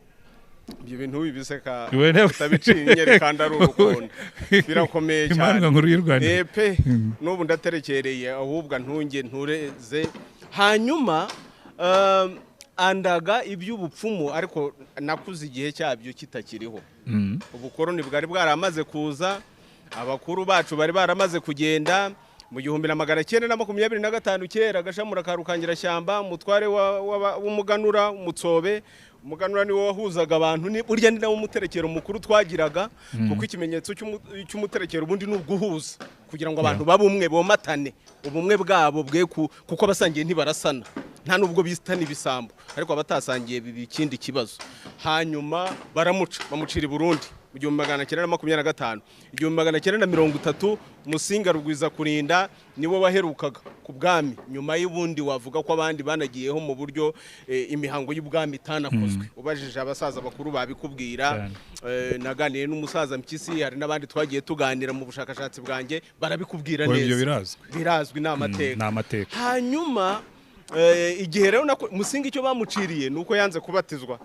ibyo bintu wibiseka utabiciye kandi ari urukundo, birakomeye cyane. Imandwa Nkuru y'u Rwanda. Pe, n'ubu ndaterekereye, ahubwo ntunge ntureze. Hanyuma andaga iby'ubupfumu, ariko nakuze igihe cyabyo kitakiriho. Ubukoroni bwari bwaramaze kuza, abakuru bacu bari baramaze kugenda mu 1925. Kera Gashamura ka Rukangirashyamba, umutware w'umuganura, umutsobe. Umuganura niwo wahuzaga abantu, ni burya ni nawo umuterekero mukuru twagiraga, kuko ikimenyetso cy'umuterekero ubundi ni uguhuza, kugira ngo abantu babe umwe, bomatane ubumwe bwabo bwe kuko abasangiye ntibarasana, nta nubwo bitana ibisambo, ariko abatasangiye biba ikindi kibazo. Hanyuma baramuca, bamucira i Burundi mu 1925. 1930 Musinga Rugwiza Kurinda niwe waherukaga ku bwami. Nyuma y'ubundi wavuga ko abandi banagiyeho mu buryo imihango y'ubwami itanakozwe. Ubajije abasaza bakuru babikubwira. Cyane. Naganiye n'umusaza Mpyisi, hari n'abandi twagiye tuganira mu bushakashatsi bwanjye, barabikubwira Ibyo neza. Birazwi. Birazwi, ni amateka. Ni amateka. Hanyuma igihe rero Musinga icyo bamuciriye ni uko yanze kubatizwa.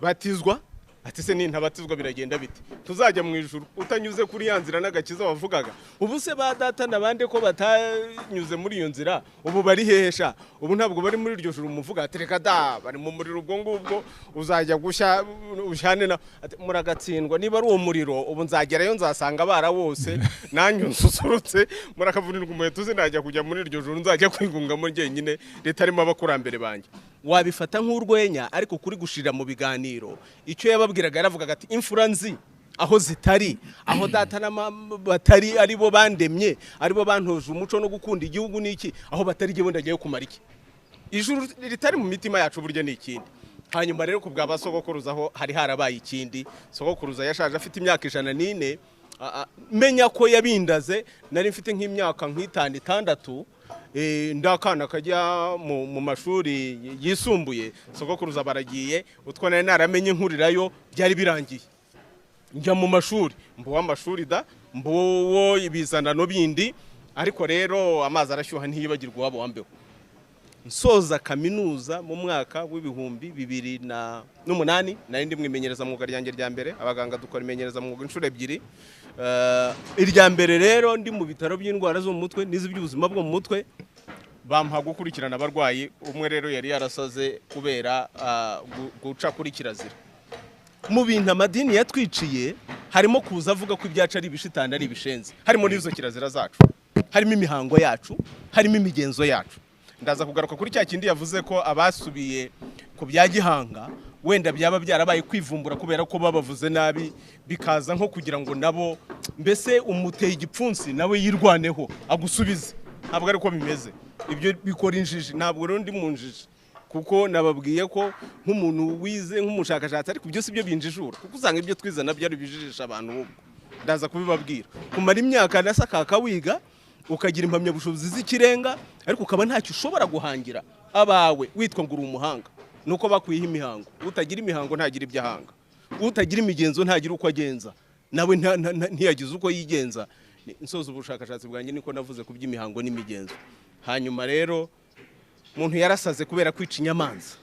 Batizwa, ati se nintabatizwa biragenda bite? Tuzajya mu ijuru utanyuze kuri ya nzira n'agakiza wavugaga. Ubu se ba data n'abandi ko batanyuze muri iyo nzira, ubu bari hehesha? Ubu ntabwo bari muri iryo juru muvuga? Ati reka da, bari mu muriro. Ubwo ngubwo uzajya gushya ushyane na ati, muragatsindwa niba ari uwo muriro. Ubu nzagerayo nzasanga barawose, nanjye unsusurutse, murakavunirwa umuheto. Uzi najya kujya muri iryo juru nzajya kwigungamo njyenyine ritarimo abakurambere banjye? Wabifata nk'urwenya, ariko kuri gushirira mu biganiro icyo yababwiraga, yaravugaga ati imfura nzi aho zitari, aho data na mama batari, aribo bandemye, aribo bantoje umuco no gukunda igihugu n'iki, aho batari jyewe ndagiye kumara iki? Ijuru ritari mu mitima yacu burya ni ikindi. Hanyuma rero ku bwa ba sogokuruza aho hari harabaye ikindi. Sogokuruza yashaje afite imyaka 104. Menya ko yabindaze nari mfite nk'imyaka nk'itanu, itandatu, ndakana kajya mu mashuri yisumbuye. Sogokuruza baragiye, utwo nari naramenye nkurirayo byari birangiye, njya mu mashuri, mbuwa amashuri da, mbuwo ibizanano bindi. Ariko rero amazi arashyuha ntiyibagirwa uwabo wambeho. Nsoza kaminuza mu mwaka w'2008, nari ndi mu imenyerezamwuga ryanjye rya mbere. Abaganga dukora imenyerezamwuga inshuro ebyiri. Irya mbere rero ndi mu bitaro by'indwara zo mu mutwe n'iz'iby'ubuzima bwo mu mutwe. Bampa gukurikirana abarwayi. Umwe rero yari yarasaze kubera guca kuri kirazira. Mu bintu amadini yatwiciye harimo kuza avuga ko ibyacu ari ibishitani, ari ibishenzi. Harimo n'izo kirazira zacu, harimo imihango yacu, harimo imigenzo yacu. Ndaza kugaruka kuri cya kindi yavuze ko abasubiye ku bya gihanga wenda byaba byarabaye kwivumbura kubera ko babavuze nabi, bikaza nko kugira ngo nabo mbese umuteye igipfunsi nawe yirwaneho agusubize. Ntabwo ari ko bimeze, ibyo bikora injiji. Ntabwo rero ndi mu njiji, kuko nababwiye ko nk'umuntu wize, nk'umushakashatsi, ariko ibyo si byo binjijura, kuko usanga ibyo twize nabyo ari ibijijisha abantu. Ahubwo ndaza kubibabwira. Kumara imyaka na sakaka wiga, ukagira impamyabushobozi z'ikirenga, ariko ukaba ntacyo ushobora guhangira abawe, witwa ngo uri umuhanga, nuko bakwiha imihango. Utagira imihango ntagira ibyo ahanga, utagira imigenzo ntagira uko agenza, nawe ntiyagize uko yigenza. Nsoza ubushakashatsi bwanjye niko navuze ku by'imihango n'imigenzo. Hanyuma rero umuntu yarasaze kubera kwica inyamanza,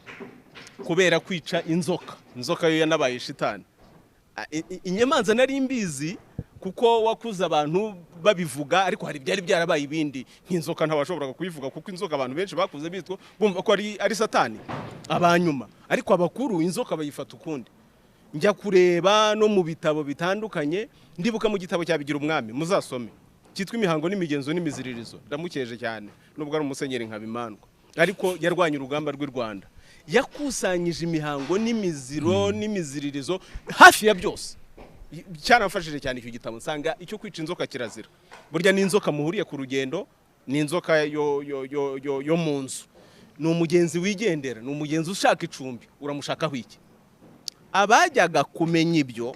kubera kwica inzoka. Inzoka yo yanabaye shitani. Inyamanza nari mbizi kuko wakuze abantu babivuga, ariko hari byari byarabaye ibindi. Nk'inzoka ntawashoboraga kuyivuga, kuko inzoka abantu benshi bakuze bitwa bumva ko ari satani abanyuma, ariko abakuru inzoka bayifata ukundi. Njya kureba no mu bitabo bitandukanye, ndibuka mu gitabo cya Bigira Umwami, muzasome, cyitwa Imihango n'Imigenzo n'Imiziririzo. Ndamukeje cyane nubwo ari umusenyeri nkabimandwa, ariko yarwanye urugamba rw'i Rwanda, yakusanyije imihango n'imiziro n'imiziririzo hafi ya byose. Cyaramfashije cyane icyo gitabo. Nsanga icyo kwica inzoka kirazira. Burya n'inzoka muhuriye ku rugendo, ni inzoka yo, yo, yo, yo, yo mu nzu, ni umugenzi wigendera, ni umugenzi ushaka icumbi, uramushakaho iki? Abajyaga kumenya ibyo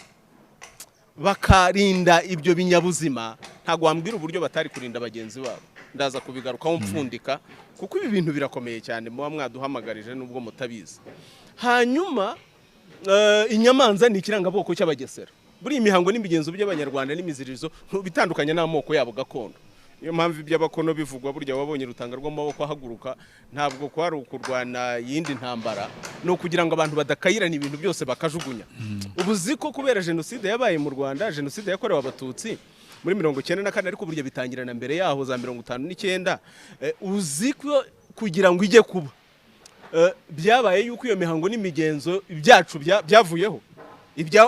bakarinda ibyo binyabuzima, ntabwo wambwira uburyo batari kurinda bagenzi babo. Ndaza kubigarukaho mfundika, kuko ibi bintu birakomeye cyane, muba mwaduhamagarije nubwo mutabizi. Hanyuma inyamanza ni ikirangabwoko cy'Abagesera. Buri imihango n'imigenzo by'Abanyarwanda n'imiziririzo bitandukanye n'amoko yabo gakondo. Niyo mpamvu iby'abakono bivugwa. Burya wabonye Rutanga rw'amaboko ahaguruka, ntabwo kwari ukurwana yindi ntambara, ni ukugira ngo abantu badakayirana ibintu byose bakajugunya. Ubu uzi ko kubera jenoside yabaye mu Rwanda, jenoside yakorewe Abatutsi muri 94, ariko burya bitangira na mbere yaho za 59, uzi ko kugira ngo ijye kuba byabaye yuko iyo mihango n'imigenzo byacu byavuyeho,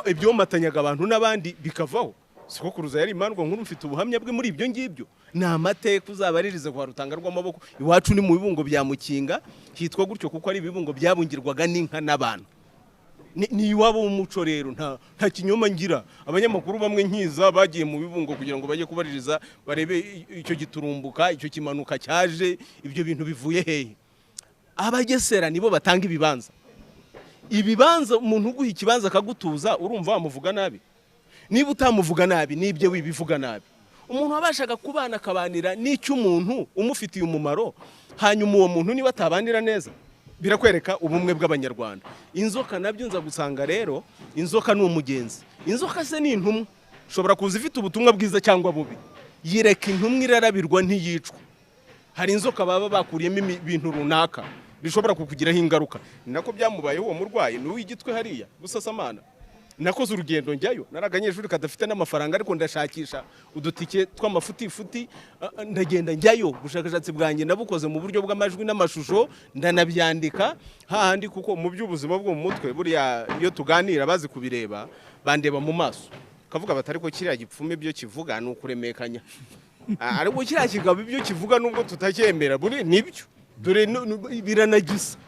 ibyomatanyaga abantu n'abandi bikavaho. Sogokuruza yari imandwa nkuru, mfite ubuhamya bwe muri ibyo ngibyo. Ni amateka uzabaririze kwa Rutanga rw'amaboko. Iwacu ni mu bibungo bya Mukinga, hitwa gutyo kuko ari ibibungo byabungirwaga n'inka n'abantu. Ni iwabo w'umuco rero, nta kinyoma ngira. Abanyamakuru bamwe nkiza bagiye mu bibungo kugira ngo bajye kubaririza, barebe icyo giturumbuka, icyo kimanuka cyaje, ibyo bintu bivuye hehe. Abagesera nibo batanga ibibanza. Ibibanza, umuntu uguha ikibanza akagutuza, urumva wamuvuga nabi? Niba utamuvuga nabi, nibyo wibivuga nabi. Umuntu wabashaga kubana akabanira n'icyo umuntu umufitiye umumaro, hanyuma uwo muntu niba atabanira neza, birakwereka ubumwe bw'Abanyarwanda. Inzoka nabyo nza gusanga rero, inzoka ni umugenzi. Inzoka se ni intumwa, ushobora kuza ifite ubutumwa bwiza cyangwa bubi. Yireka intumwa irarabirwa ntiyicwa. Hari inzoka baba bakuriyemo ibintu runaka bishobora kukugiraho ingaruka. Ni nako byamubayeho uwo murwayi, ni uw'igitwe hariya Busasamana. Nakoze urugendo njyayo, nari akanyeshuri kadafite n'amafaranga, ariko ndashakisha udutike tw'amafutifuti, ndagenda njyayo. Ubushakashatsi bwanjye nabukoze mu buryo bw'amajwi n'amashusho, ndanabyandika hahandi, kuko mu by'ubuzima bwo mu mutwe buriya iyo tuganira bazi kubireba, bandeba mu maso kavuga bati ariko kiriya gipfume ibyo kivuga ni ukuremekanya, ariko kiriya kigabo ibyo kivuga nubwo tutacyemera buri nibyo, dore biranagisa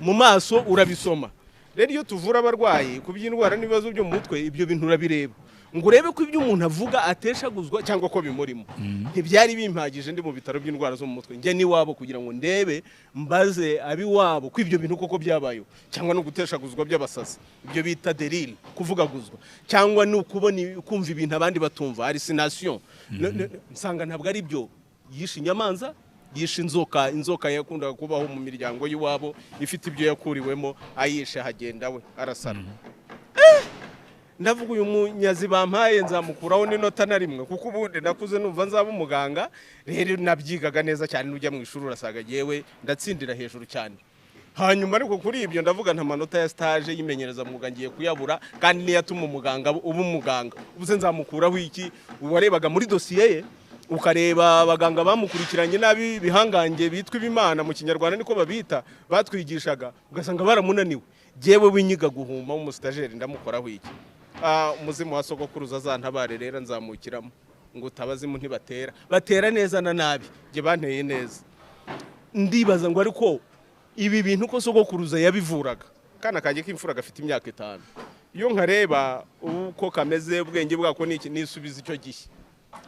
mu maso urabisoma. Rero iyo tuvura abarwayi ku by'indwara n'ibibazo byo mu mutwe, ibyo bintu urabireba ngo urebe ko ibyo umuntu avuga ateshaguzwa cyangwa ko bimurimo. Ntibyari bimpagije ndi mu bitaro by'indwara zo mu mutwe, njye n'iwabo kugira ngo ndebe, mbaze abiwabo ko ibyo bintu koko byabayeho, cyangwa no guteshaguzwa by'abasazi, ibyo bita délire, kuvugaguzwa, cyangwa ni ukubona kumva ibintu abandi batumva, hallucination. Nsanga ntabwo ari byo. Yishe inyamanza, yishe inzoka. Inzoka yakundaga kubaho mu miryango y'iwabo, ifite ibyo yakuriwemo, ayishe hagenda we arasara. Ndavuga uyu munyazi bampaye nzamukuraho n'inota na rimwe, kuko ubundi nakuze numva nzaba umuganga. Rero nabyigaga neza cyane, nujya mu ishuri urasaga yewe ndatsindira hejuru cyane. Hanyuma ariko kuri ibyo ndavuga nta manota ya stage yimenyereza mwuga ngiye kuyabura, kandi niyo atuma umuganga uba umuganga. Ubu se nzamukuraho iki? Uwarebaga muri dosiye ye Ukareba abaganga bamukurikiranye nabi, bihangange bitwa ibimana mu Kinyarwanda niko babita, batwigishaga, ugasanga baramunaniwe. Jyewe winyiga guhuma w'umusitageri ndamukoraho iki? Umuzimu wa sogokuruza azantabare rero, nzamukiramo ngo utabazimu ntibatera, batera neza na nabi, jye banteye neza. Ndibaza ngo ariko ibi bintu ko sogokuruza yabivuraga, kana kanjye k'imfura gafite imyaka 5, iyo nkareba uko kameze, ubwenge bwako ni iki, nisubiza icyo gihe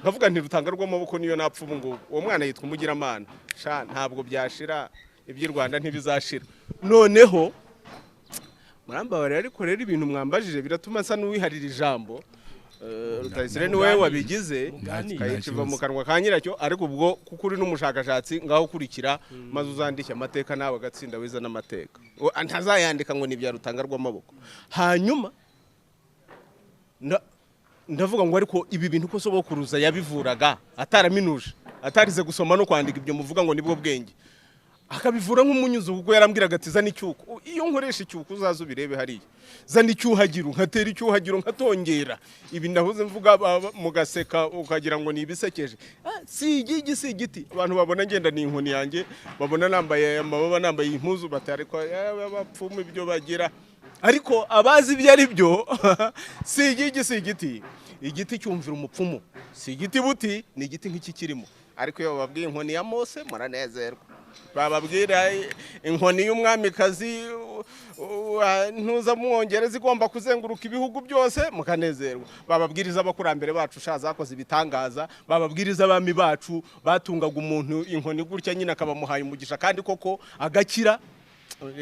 nkavuga nti rutanga rw'amaboko, niyo napfa ubu ngubu, uwo mwana yitwa Umugiramana sha, ntabwo byashira, iby'i Rwanda ntibizashira. Noneho murambabarira, ariko rero ibintu mwambajije biratuma nsa n'uwiharira ijambo. Rutayisire ni wowe wabigize. Muganire. Kayikiva mu kanwa ka nyiracyo. Ariko ubwo kuko uri n'umushakashatsi, ngaho ukurikira maze uzandike amateka nawe agatsinda wiza n'amateka. Ntazayandika ngo ni ibya rutanga rw'amaboko. Hanyuma ndavuga ngo ariko ibi bintu ko sogokuruza yabivuraga ataraminuje, atarize gusoma no kwandika, ibyo muvuga ngo nibwo bwenge, akabivura nk'umunyuzo, kuko yarambwiraga ati zana icyuko, iyo nkoresha icyuko uzaze ubirebe hariya, zana icyuhagiro, nkatera icyuhagiro nkatongera. Ibi nahoze mvuga mugaseka ukagira ngo ni ibisekeje. Si igigi, si igiti. Abantu babona ngenda ni inkoni yanjye, babona nambaye amababa, nambaye impuzu, bati ariko abapfumu ibyo bagira. Ariko abazi ibyo ari byo, si igigi, si igiti. Igiti cyumvira umupfumu, si igiti buti, ni igiti nk'iki kirimo. Ariko iyo bababwiye inkoni ya Mose muranezerwa, bababwira inkoni y'umwamikazi ntuza mwongereza igomba kuzenguruka ibihugu byose mukanezerwa, bababwiriza abakurambere bacu sha zakoze ibitangaza, bababwiriza abami bacu batungaga umuntu inkoni gutya nyine akabamuhaye umugisha kandi koko agakira.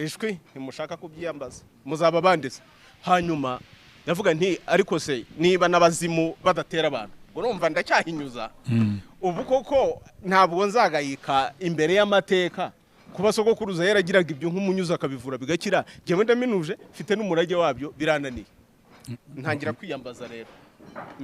Ishwi ntimushaka kubyiyambaza, muzaba banditse. Hanyuma ndavuga nti ariko se niba n'abazimu badatera abantu, urumva ndacyahinyuza ubu koko ntabwo nzagayika imbere y'amateka kuba sogokuruza yaragiraga ibyo nk'umunyuzo akabivura bigakira, njyewe ndaminuje mfite n'umurage wabyo birananiye. Ntangira kwiyambaza rero,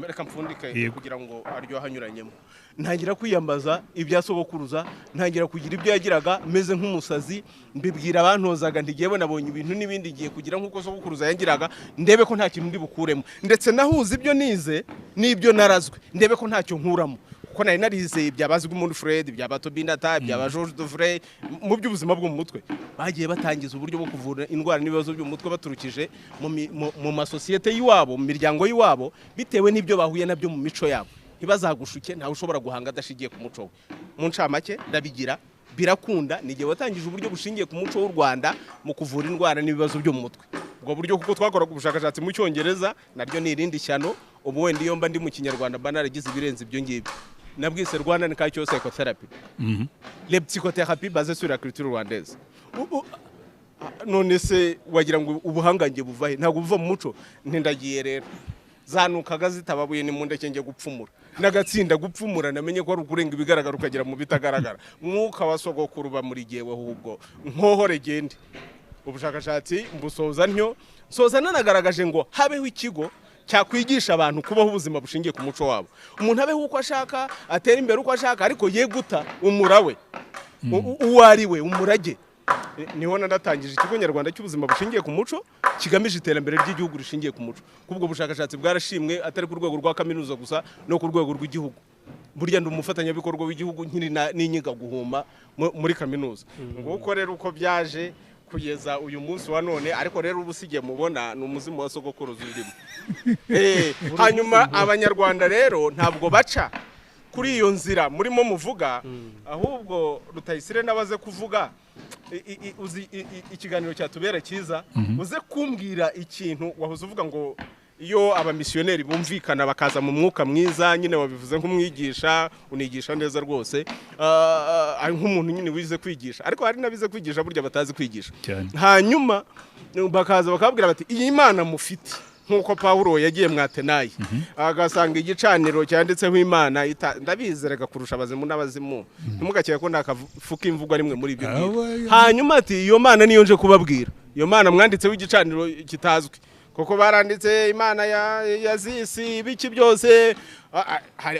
reka mpfundike kugira ngo aryohe anyuranyemo. Ntangira kwiyambaza ibya sogokuruza, ntangira kugira ibyo yagiraga meze nk'umusazi, mbibwira abantozaga nti ngewe nabonye ibintu n'ibindi, ngiye kugira nk'uko sogokuruza yagiraga, ndebe ko nta kintu ndi bukuremo, ndetse nahuza ibyo nize n'ibyo narazwe, ndebe ko ntacyo nkuramo, kuko nari narizeye ibya Sigmund Freud, ibya Tobinata, ibya George Dufresne mu by'ubuzima bwo mu mutwe. Bagiye batangiza uburyo bwo kuvura indwara n'ibibazo byo mu mutwe baturukije mu masosiyete y'iwabo, mu miryango y'iwabo, bitewe n'ibyo bahuye nabyo mu mico yabo. Ntibazagushuke, ntawe ushobora guhanga adashingiye ku muco we. Mu ncamake ndabigira birakunda, ni igihe watangije uburyo bushingiye ku muco w'u Rwanda mu kuvura indwara n'ibibazo byo mu mutwe. Ubwo buryo, kuko twakoraga ubushakashatsi mu Cyongereza, naryo ni irindi shyano. Ubu wenda iyo mba ndi mu Kinyarwanda mba naragize ibirenze ibyo ngibyo. Nabwise Rwandan Cultural Psychotherapy, les psychothérapies basées sur la culture rwandaise. None se wagira ngo ubuhangange buva he? Ntabwo buva mu muco? Ntindagiye rero zanukaga zitababuye, ni mu ndeke njye gupfumura n'agatsinda. Gupfumura namenye ko ari ukurenga ibigaragara ukagera mu bitagaragara. Mwuka wa sogokuru uba muri jyewe, ahubwo nkohore gende. Ubushakashatsi mbusoza ntyo, nsoza nanagaragaje ngo habeho ikigo cyakwigisha abantu kubaho ubuzima bushingiye ku muco wabo, umuntu abeho uko ashaka, atere imbere uko ashaka, ariko ye guta umurawe uwo ari we, umurage. Niho nadatangije Ikigo Nyarwanda cy'Ubuzima Bushingiye ku Muco, kigamije iterambere ry'igihugu rishingiye ku muco. Kubwo bushakashatsi bwarashimwe, atari ku rwego rwa kaminuza gusa, no ku rwego rw'igihugu. Burya ndi umufatanyabikorwa w'igihugu nkiri n'inyiga guhuma muri kaminuza. Nguko rero uko byaje kugeza uyu munsi wa none. Ariko rero ubu sigiye mubona ni umuzimu wa sogokuruza urimo. Hanyuma Abanyarwanda rero ntabwo baca kuri iyo nzira murimo muvuga, ahubwo Rutayisire nabaze kuvuga. Uzi ikiganiro cyatubera cyiza, uze kumbwira ikintu wahoze uvuga ngo iyo abamisiyoneri bumvikana bakaza mu mwuka mwiza nyine, wabivuze nk'umwigisha, unigisha neza rwose, ari nk'umuntu nyine wize kwigisha, ariko hari n'abize kwigisha burya batazi kwigisha. Cyane. Hanyuma bakaza bakabwira bati iyi Mana mufite, nk'uko Pawulo yagiye mwatenayi agasanga igicaniro cyanditseho Imana ndabizeraga kurusha abazimu n'abazimu, ntimugakeke ko ndakafuka imvugo rimwe muri ibyo ngibyo. Hanyuma ati iyo Mana niyo nje kubabwira, iyo Mana mwanditseho igicaniro kitazwi, kuko baranditse Imana ya zisi ibiki byose.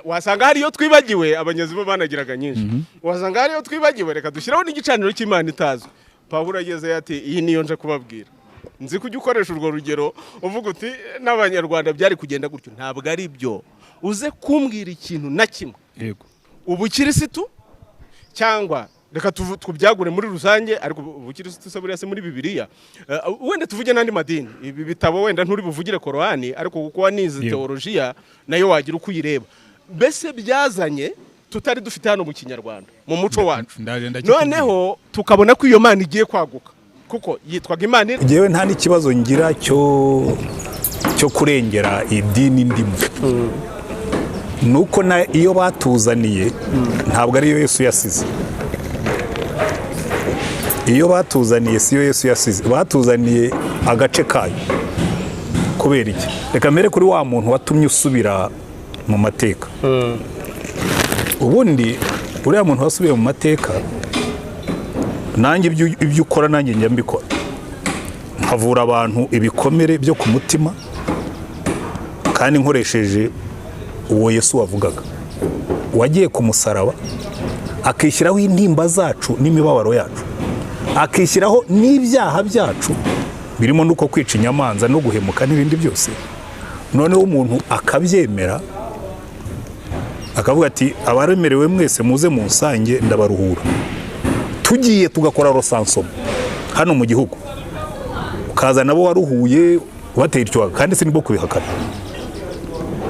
Wasanga hariyo twibagiwe, abanyazimu banagiraga nyinshi, wasanga hariyo twibagiwe, reka dushyiraho n'igicaniro cy'Imana itazwi. Pawulo agezeyo ati iyi niyo nje kubabwira. Nzi kujya ukoresha urwo rugero uvuga uti n'Abanyarwanda byari kugenda gutyo, ntabwo ari byo. Uze kumbwira ikintu na kimwe. Ubukirisitu cyangwa reka tubyagure muri rusange, ariko ubukirisitu se buriya se muri Bibiliya, wenda tuvuge n'andi madini, ibi bitabo wenda nturi buvugire Korowani, ariko kuko wanize teolojiya nayo wagira uko uyireba, mbese byazanye tutari dufite hano mu Kinyarwanda, mu muco wacu. Ndaje ndakikubwira. Noneho tukabona ko iyo Mana igiye kwaguka kuko yitwaga Imana Njyewe nta n'ikibazo ngira cyo kurengera idini ndimo, nuko na iyo batuzaniye ntabwo ariyo Yesu yasize. Iyo batuzaniye siyo Yesu yasize, batuzaniye agace kayo. Kubera iki? Reka mbere kuri wa muntu watumye usubira mu mateka. Ubundi uriya muntu wasubiye mu mateka, nanjye ibyo ukora nanjye njya mbikora, nkavura abantu ibikomere byo ku mutima, kandi nkoresheje uwo Yesu wavugaga wagiye ku musaraba akishyiraho intimba zacu n'imibabaro yacu, akishyiraho n'ibyaha byacu birimo n'uko kwica inyamanza no guhemuka n'ibindi byose. Noneho umuntu akabyemera akavuga ati abaremerewe mwese muze munsange ndabaruhura. Tugiye tugakora recensement hano mu gihugu, ukaza nabo waruhuye ubatera icyo, kandi sinibwo kubihakana,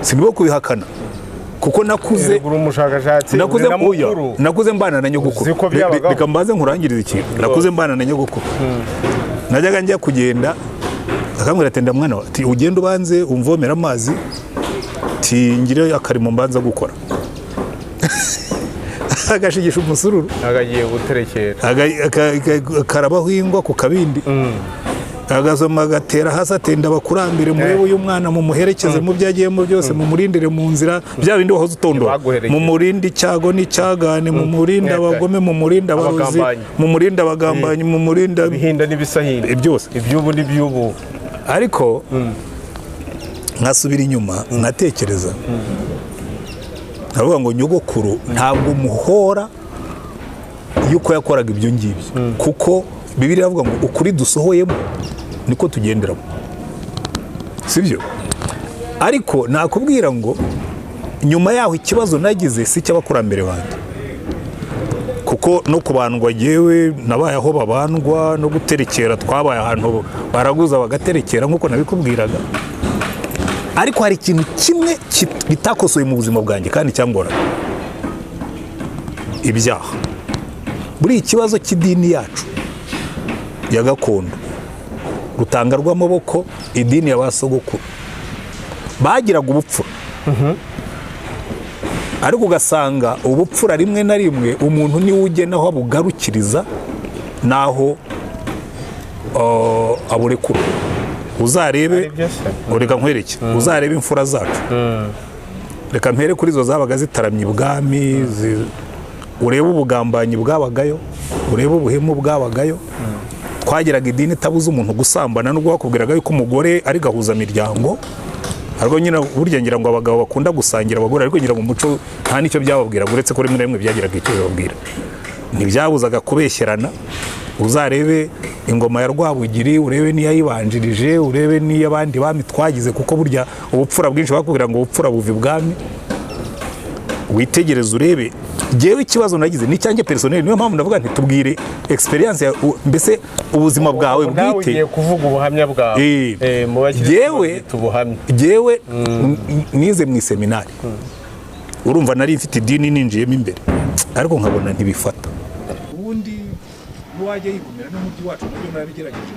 sinibwo kubihakana kuko nakuze uri umushakashatsi, nakuze uri na oya, mukuru. Nakuze mbana na nyogokuru. Uzi ko byabagaho. Reka mbanze nkurangirize ikintu. Nakuze mbana na nyogokuru, najyaga njya kugenda akambwira ati mwana wa, ati ugende ubanze umvomere amazi, ati ngire akarimo mbanza gukora, agashigisha umusururu, agagiye guterekera, akarabaho ingwa ku kabindi, agasoma agatera hasi, atenda abakurambere murebe uyu mwana mumuherekeze mu byo agiyemo byose, mumurindire mu nzira bya bindi wahoze utondora, Baguherekeje. Mumurinde icyago n'icyagane, mumurinde abagome, mumurinde abarozi, Abagambanyi. Mumurinde abagambanyi, mumurinde ibihinda n'ibisahinda, byose. Iby'ubu n'iby'ubu. Ariko nkasubira inyuma nkatekereza, ndavuga ngo nyogokuru ntabwo muhora yuko yakoraga ibyo ngibyo, kuko Bibiliya iravuga ngo ukuri dusohoyemo niko tugenderamo, sibyo? Ariko nakubwira ngo nyuma yaho ikibazo nagize si icy'abakurambere banjye, kuko no kubandwa yewe nabaye aho babandwa, no guterekera twabaye ahantu baraguza bagaterekera nk'uko nabikubwiraga. Ariko hari ikintu kimwe bitakosoye mu buzima bwanjye kandi cyangoraga: ibyaha. Buri ikibazo cy'idini yacu ya gakondo, rutanga rw'amaboko, idini ya ba sogokuru bagiraga ubupfura, ariko ugasanga ubupfura rimwe na rimwe umuntu niwe ugena aho abugarukiriza n'aho aburekura. Uzarebe, Ari byo se? reka nkwereke, uzarebe imfura zacu, reka mpere kuri izo zabaga zitaramye ibwami, urebe ubugambanyi bwabagayo, urebe ubuhemu bwabagayo. Twagiraga idini itabuza umuntu gusambana, nubwo bakubwiraga yuko umugore ari gahuzamiryango. Ariko nyine burya ngira ngo abagabo bakunda gusangira abagore, ariko ngira ngo umuco nta n'icyo byababwiraga, uretse ko rimwe na rimwe byagiraga icyo bibabwira. Ntibyabuzaga kubeshyerana. Uzarebe ingoma ya Rwabugiri, urebe n'iyayibanjirije, urebe n'iy'abandi bami twagize, kuko burya ubupfura bwinshi bakubwira ngo ubupfura buva ibwami. Witegereze urebe. Jyewe ikibazo nagize ni icyanjye personnel, niyo mpamvu ndavuga nti tubwire experience ya mbese ubuzima bwawe Nawe bwite. ugiye kuvuga ubuhamya bwawe. Mu bakirisitu babyita ubuhamya. Jyewe nize mu iseminari, urumva nari mfite idini ninjiyemo imbere, ariko nkabona ntibifata. Ubundi n'uwajya yigumira no mu by'iwacu nabyo narabigerageje,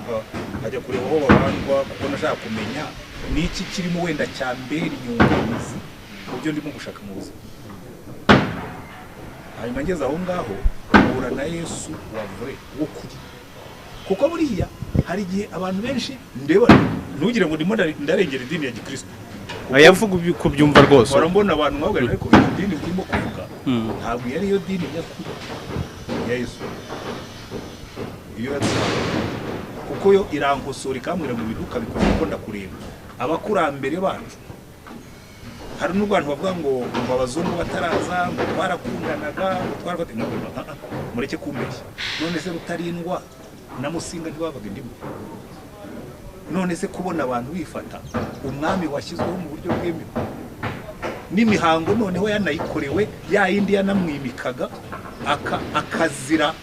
nkajya kureba aho babandwa, kuko nashaka kumenya ni iki kirimo wenda cyambera inyunganizi mu byo ndimo gushaka mu buzima. Hanyuma ngeze aho ngaho mpura na Yesu wa vrai, w'ukuri, kuko buriya hari igihe abantu benshi ndeba, ntugire ngo ndimo ndarengera idini ya gikristo. Ayavuga kubyumva rwose. Mpora mbona abantu nkababwira, ariko iyi dini urimo kuvuga ntabwo iyo ariyo dini nyakuri ya Yesu iyo yatsaye, kuko yo irankosora ikambwira ngo ibintu ukabikora kuko ndakureba. Abakurambere bacu, hari n'ubwo abantu bavuga ngo abazungu bataraza ngo twarakundanaga, ngo twarafata. Ah, ah, mureke kumbeshya. None se Rutarindwa na Musinga ntibabaga indimu? None se kubona abantu bifata umwami washyizweho mu buryo bwemewe N'imihango noneho yanayikorewe ya yindi yanamwimikaga, akazira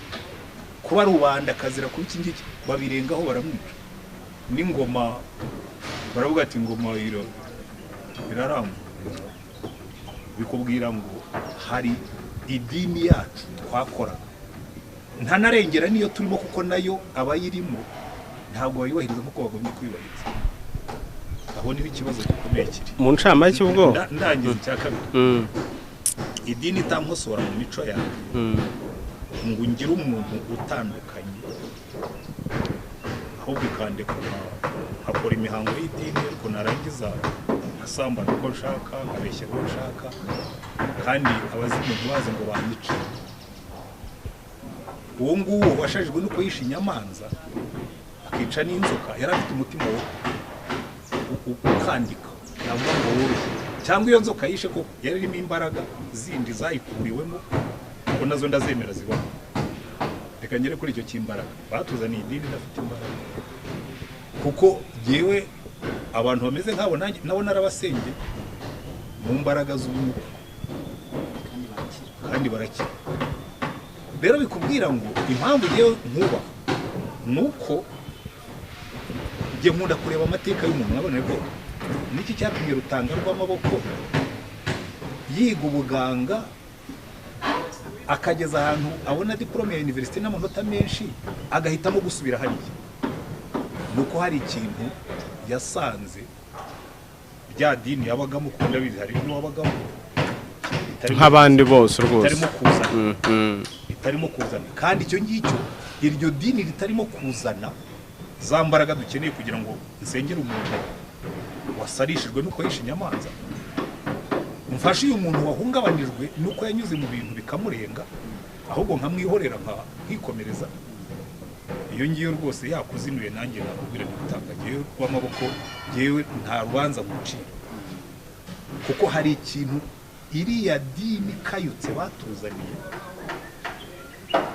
kuba rubanda, akazira kuba iki ngiki, babirengaho baramwica. N'ingoma baravuga ati ingoma iraramba. Bikubwira ngo hari idini yacu twakoraga ntanarengera niyo turimo, kuko nayo abayirimo ntabwo bayubahiriza nk'uko bagombye kuyubahiriza. Aho niho ikibazo gikomeye kiri. Mu ncamake ubwo Ndangiza icya kabiri, idini itankosora mu mico yawe ngo ngire umuntu utandukanye, ahubwo ikandeka nkakora imihango y'idini, ariko narangiza nkasambana uko nshaka, nkabeshya uko nshaka, kandi abazimu ntibaze ngo banyice. Uwo nguwo washajijwe nuko yishe inyamanza akica n'inzoka, yari afite umutima wo ukandika, navuga ngo woroshye, cyangwa iyo nzoka yishe koko yari irimo imbaraga zindi zayikuriwemo, ko nazo ndazemera zibaho. Reka ngere kuri icyo cy'imbaraga. Batuzaniye idini idafite imbaraga, kuko yewe abantu bameze nk'abo nabo narabasenge mu mbaraga z'umwuka kandi barakira. Rero bikubwira ngo impamvu yewe nkuba nuko njye nkunda kureba amateka y'umuntu, nkabona ko niki cyatumye Rutanga rw'amaboko yiga ubuganga akageza ahantu abona diplome ya university n'amanota menshi, agahitamo gusubira hariya. Nuko hari ikintu yasanze rya dini yabagamo, kuko ndabizi hari ibyo wabagamo nk'abandi bose rwose itarimo kuzana, kandi icyo ngicyo iryo dini ritarimo kuzana za mbaraga dukeneye kugira ngo nsengere umuntu wasarishijwe nuko yishe inyamanza, mfashe uyu muntu wahungabanijwe nuko yanyuze mu bintu bikamurenga, ahubwo nkamwihorera nkikomereza. Iyo ngiyo rwose yakuzinuye nanjye nakubwira nti ngewe rw'amaboko, ngewe nta rubanza gucira, kuko hari ikintu iriya dini kayutse batuzaniye.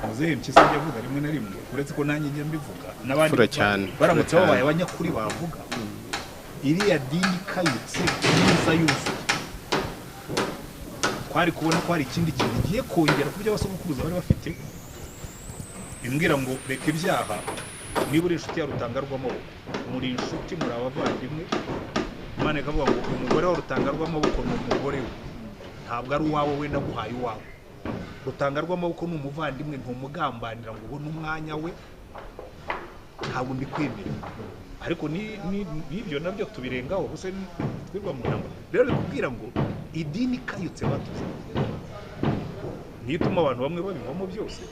Muzehe Mpyisi ajya avuga rimwe na rimwe, uretse ko nanjye njya mbivuga n'abandi baramutse babaye abanyakuri bavuga, iriya dini kayutse neza yuzuye, twari kubona ko hari ikindi kintu igiye kongera ku byo abasogokuruza bari bafite. Imbwira ngo reka ibyaha, niba uri inshuti ya Rutanga rw'amaboko, muri inshuti, muri abavandimwe. Imana ikavuga ngo umugore wa Rutanga rw'amaboko ni umugore we, ntabwo ari uwawe, we naguhaye uwawe. Rutanga rw'amaboko ni umuvandimwe, ntumugambanira ngo ubone umwanya we, ntabwo mbikwemerera. Ariko n'ibyo nabyo tubirengaho, gusa twirwa mu ntambara. Rero bikubwira ngo idini kayutse batuzaniye niyo ituma abantu bamwe babivamo byose.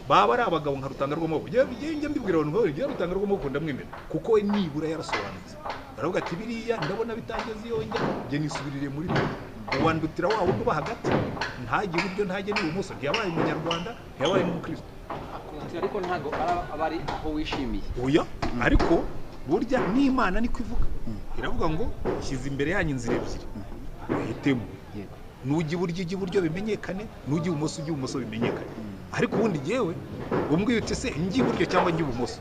Baba ari abagabo nka Rutanga rw'amaboko, njye mbibwira abantu ngo njye Rutanga rw'amaboko ndamwemera, kuko we nibura yarasobanutse. Baravuga ati biriya ndabona bitageze iyo njya, njye nisubirire muri byo. Uwandutira wa wundi uba hagati, ntajye iburyo ntajye n'ibumoso, ntiyabaye umunyarwanda, ntiyabaye n'umukristo. Ariko ntago aba ari aho wishimiye. Oya, ariko burya n'Imana niko ivuga. Iravuga ngo shyize imbere yanyu inzira ebyiri, uhitemo. Nujya iburyo ujya iburyo bimenyekane, nujya ibumoso ujya ibumoso bimenyekane. Ariko ubundi yewe umbwiye uti se njye iburyo cyangwa njye ibumoso,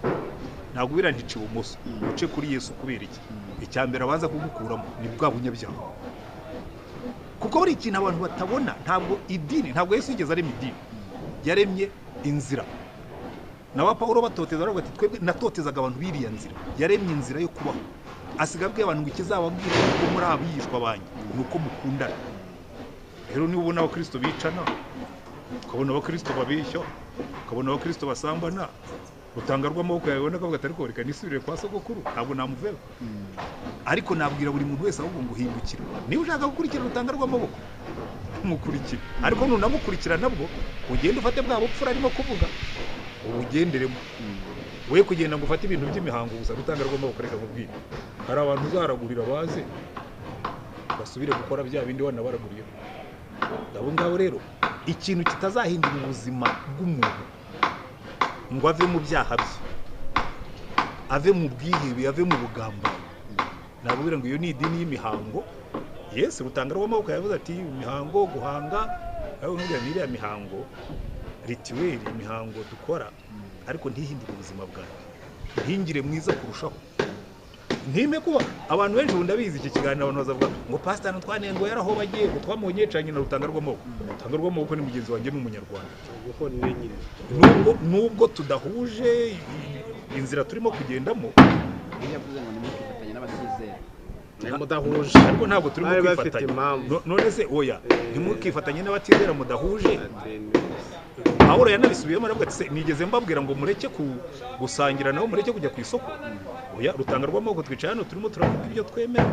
ntabwo birantica ibumoso, uce kuri Yesu. Kubera iki? Icya mbere abanza kugukuramo ni bwa bunyabyaha. Kuko buri ikintu abantu batabona, ntabwo idini, ntabwo Yesu yigeze arema idini, yaremye inzira. Naba Paulo batoteza baravuga ati twebwe natotezaga abantu biriya nzira, yaremye inzira yo kubaho. Asiga abwiye abantu ngo ikizababwira ko muri abigishwa banjye nuko mukundana. Rero niba ubona abakristo bicana, ukabona abakristo babeshya, ukabona abakristo basambana, Rutanga rw'amaboko yabibona akavuga ati ariko reka nisubire kwa sogokuru, ntabwo namuveba. Ariko nabwira buri muntu wese ahubwo ngo hindukira, niba ushaka gukurikira Rutanga rw'amaboko mukurikire, ariko nunamukurikira nabwo ugende ufate bwa bupfura arimo kuvuga ubugenderemo, we kugenda ngo ufate ibintu by'imihango gusa. Rutanga rw'amaboko reka nkubwire, hari abantu uzaragurira baze basubire gukora bya bindi wanabaraguriye. Abo ngabo rero ikintu kitazahindura ubuzima bw'umuntu ngo ave mu byaha bye, ave mu bwihebe, ave mu bugambanyi, nabubwira ngo iyo ni idini y'imihango. Yesu Rutanga rw'amaboko yavuze ati imihango guhanga, ariko nkubwira ni iriya mihango rituweli, imihango dukora, ariko ntihindure ubuzima bwanjye, ntingire mwiza kurushaho. Ntime kuba abantu benshi ubu ndabizi iki kiganiro, abantu bazavuga ngo Pastor Antoine ngo yarahobagiye, ngo twamubonye yicaranye na Rutanga rw'amaboko. Rutanga rw'amaboko ni mugenzi wanjye, ni umunyarwanda. Kuko ni nyine. Nubwo tudahuje inzira turimo kugendamo. Yavuze ngo ntimukifatanye n'abatizera. Mudahuje. Ariko ntabwo turimo Bari bafite kwifatanya. impamvu. None se oya, ntimukifatanye n'abatizera mudahuje. Pawulo yanabisubiyemo aravuga ati: "Se nigeze mbabwira ngo mureke gusangira nabo, mureke kujya ku isoko?" Oya, Rutanga rw'amaboko twicaye hano turimo turavuga ibyo twemera.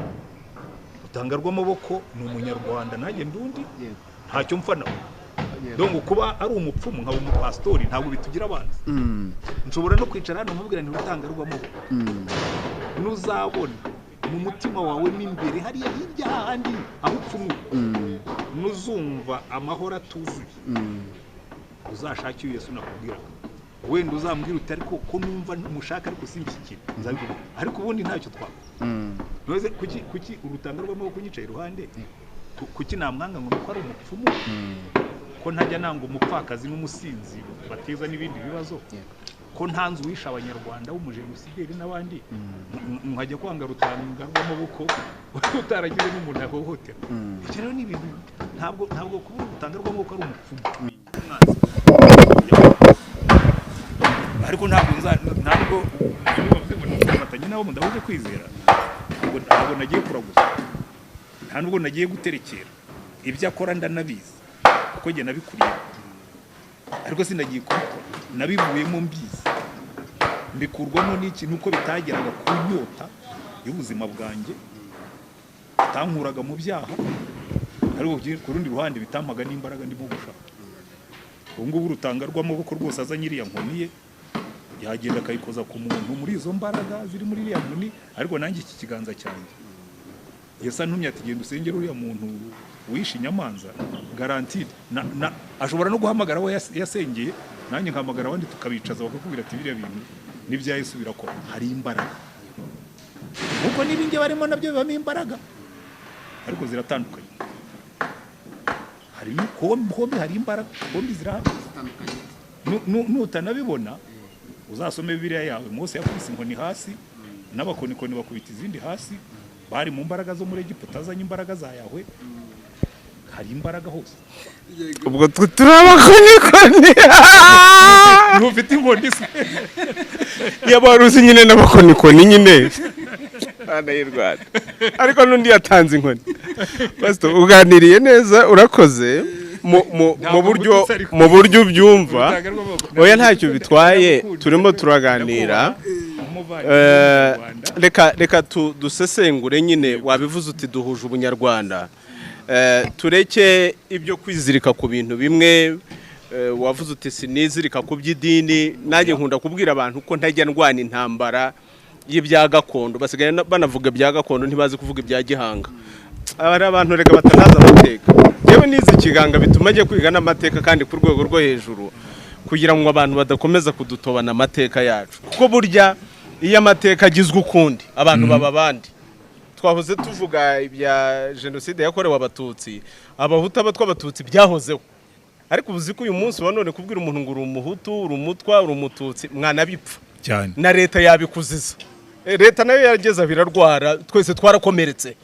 Rutanga rw'amaboko ni umunyarwanda, nanjye ndundi. Ntacyo mpfa nawe. Donc kuba ari umupfumu nkaba umupasitori ntabwo bitugira abanzi. Nshobora no kwicara hano nkubwira nti: "Rutanga rw'amaboko, nuzabona mu mutima wawe mo imbere hariya hirya hahandi aho upfumuye, nuzumva amahoro atuzuye, uzashake iyo Yesu nakubwiraga. Wenda uzambwira uti: 'Ariko ko numva mushaka ariko sinshyikire,' nzabikubwira. Ariko ubundi ntacyo twakora." None kuki urutanga rw'amaboko unyicaye iruhande, kuki namwanga ngo nuko ari umupfumu, ko ntajya nanga umupfakazi n'umusinzi bateza n'ibindi bibazo, ko ntanze uwishe abanyarwanda w'umujenosideri n'abandi, nkajya kwanga Rutanga rw'amaboko utaragize n'umuntu ahohotera? Icyo rero ni ibintu ntabwo kuba Urutanga rw'amaboko ari umupfumu, ariko ntabwo iyo bavuze ngo ntimufatanye nabo mudahuje kwizera, ntabwo nagiye kuraguza, nta nubwo nagiye guterekera. Ibyo akora ndanabizi kuko njye nabikuriye, ariko sinagiye kubikora, nabivuyemo mbizi, mbikurwamo n'iki? Nuko bitageraga ku nyota y'ubuzima bwanjye, bitankuraga mu byaha, ariko ku rundi ruhande bitampaga n'imbaraga ndimo gushaka. Ubu ngubu Urutanga rw'amaboko rwose azanye iriya nkoni ye, yagenda akayikoza ku muntu muri izo mbaraga ziri muri iriya nkoni, ariko nanjye iki kiganza cyanjye, Yesu antumye ati: "Genda usengere uriya muntu wishe inyamanza," guaranteed na ashobora no guhamagara abo yasengeye, nanjye nkahamagara abandi, tukabicaza bakakubwira ati: "Biriya bintu n'ibya Yesu birakora." Hari imbaraga, kuko n'ibingi barimo nabyo bibamo imbaraga, ariko ziratandukanye. Hari hombi hari imbaraga, hombi zirahari. Nutanabibona uzasome Bibiliya yawe. Mose yakubise inkoni hasi n'abakonikoni bakubita izindi hasi, bari mu mbaraga zo muri Egiputa, azanye imbaraga za Yahwe. Hari imbaraga hose. Ubwo twe turi abakonikoni. Ntufite inkoni se? Yaba wari uzi nyine n'abakonikoni nyine Mana y'u Rwanda, ariko n'undi yatanze inkoni. Pastor, uganiriye neza, urakoze mu Ntabwo buryo ngututse ariko. mu buryo ubyumva. Urutanga rw'amaboko. Oya, ntacyo bitwaye, turimo turaganira. Umuvandimwe w'u Rwanda. Reka dusesengure nyine. Wabivuze uti duhuje ubunyarwanda. Tureke ibyo kwizirika ku bintu bimwe. Wavuze uti sinizirika ku by'idini. Nanjye nkunda kubwira abantu ko ntajya ndwana intambara y'ibya gakondo. Basigaye banavuga ibya gakondo, ntibazi kuvuga ibya gihanga. Aba ari abantu reka batanazi amateka. Yewe, nize ikiganga bituma njya kwiga n'amateka kandi ku rwego rwo hejuru, kugira ngo abantu badakomeza kudutobana amateka yacu, kuko burya iyo amateka agizwe ukundi abantu baba abandi. Twahoze tuvuga ibya jenoside yakorewe abatutsi, abahutu, abatwa, abatutsi, byahozeho. Ariko uzi ko uyu munsi wa none kubwira umuntu ngo uri umuhutu, uri umutwa, uri umututsi, mwanabipfa. Cyane. Na leta yabikuziza. Leta nayo yarageze aho irarwara, twese twarakomeretse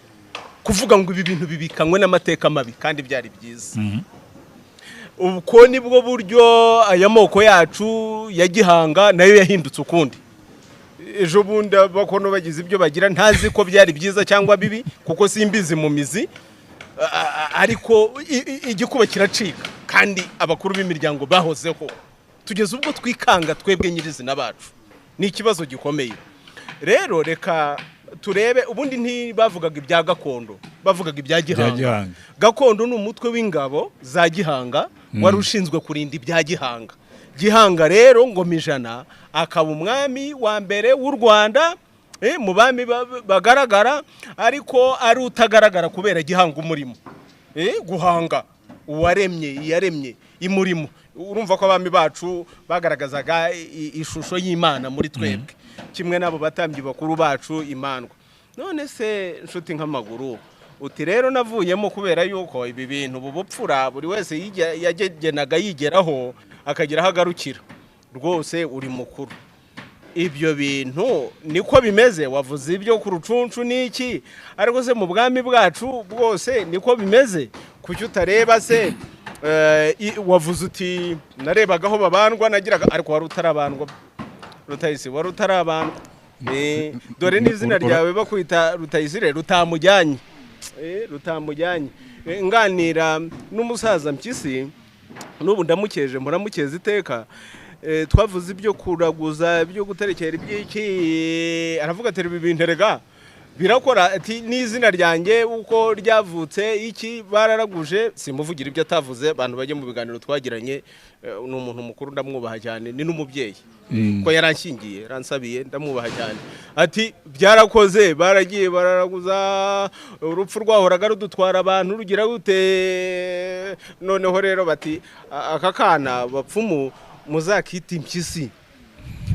kuvuga ngo ibi bintu bibikanywe n'amateka mabi kandi byari byiza. Ubwo nibwo buryo aya moko yacu ya gihanga nayo yahindutse ukundi. Ejo bundi abakono bagize ibyo bagira, ntazi ko byari byiza cyangwa bibi kuko simbizi mu mizi, ariko igikuba kiracika kandi abakuru b'imiryango bahozeho. Tugeze ubwo twikanga twebwe nyirizina bacu, ni ikibazo gikomeye. Rero reka turebe, ubundi ntibavugaga ibya gakondo, bavugaga ibya gihanga. Gihanga. Gakondo ni umutwe w'ingabo za gihanga wari ushinzwe kurinda ibya gihanga. Gihanga rero ngoma ijana akaba umwami wa mbere w'u Rwanda, mu bami bagaragara, ariko ari utagaragara kubera gihanga umurimo, guhanga, uwaremye, iyaremye imurimo. Urumva ko abami bacu bagaragazaga ishusho y'Imana muri twebwe, kimwe n'abo batambyi bakuru bacu imandwa. None se nshuti nk'amaguru, uti rero navuyemo kubera yuko ibi bintu ubu bupfura buri wese yagenaga yigeraho akagira aho agarukira. Rwose uri mukuru. Ibyo bintu niko bimeze. Wavuze ibyo ku Rucunshu n'iki, ariko se mu bwami bwacu bwose niko bimeze? Kuki utareba se? Wavuze uti narebaga aho babandwa nagiraga, ariko wari utarabandwa Rutayisi, wari utarabandwa. Dore n'izina ryawe bakwita Rutayisire rutamujyanye, rutamujyanye. Nganira n'umusaza Mpyisi, n'ubu ndamukeje, muramukeza iteka. Twavuze ibyo kuraguza, ibyo guterekera, iby'iki, aravuga ati ibi bintu erega birakora, ati n'izina ryanjye uko ryavutse iki bararaguje. Simuvugira ibyo atavuze, abantu bajye mu biganiro twagiranye. Ni umuntu mukuru, ndamwubaha cyane, ni n'umubyeyi ko yaranshyingiye, yaransabiye, ndamwubaha cyane. Ati byarakoze, baragiye bararaguza, urupfu rwahoraga rudutwara abantu rugira gute. Noneho rero bati aka kana bapfumu muzakita Impyisi,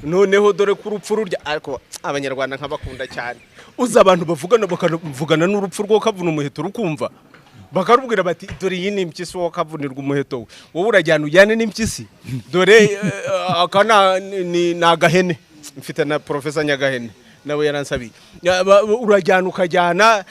noneho dore ko urupfu rurya. Ariko Abanyarwanda nkabakunda cyane, uzi abantu bavugana bakavugana n'urupfu rwo kavuna umuheto rukumva, bakarubwira bati dore iyi ni impyisi, wowe kavunirwa umuheto we, wowe urajyana ujyane n'impyisi, dore aka ni agahene. Mfite na Profesa Nyagahene nawe yaransabiye. Urajyana ukajyana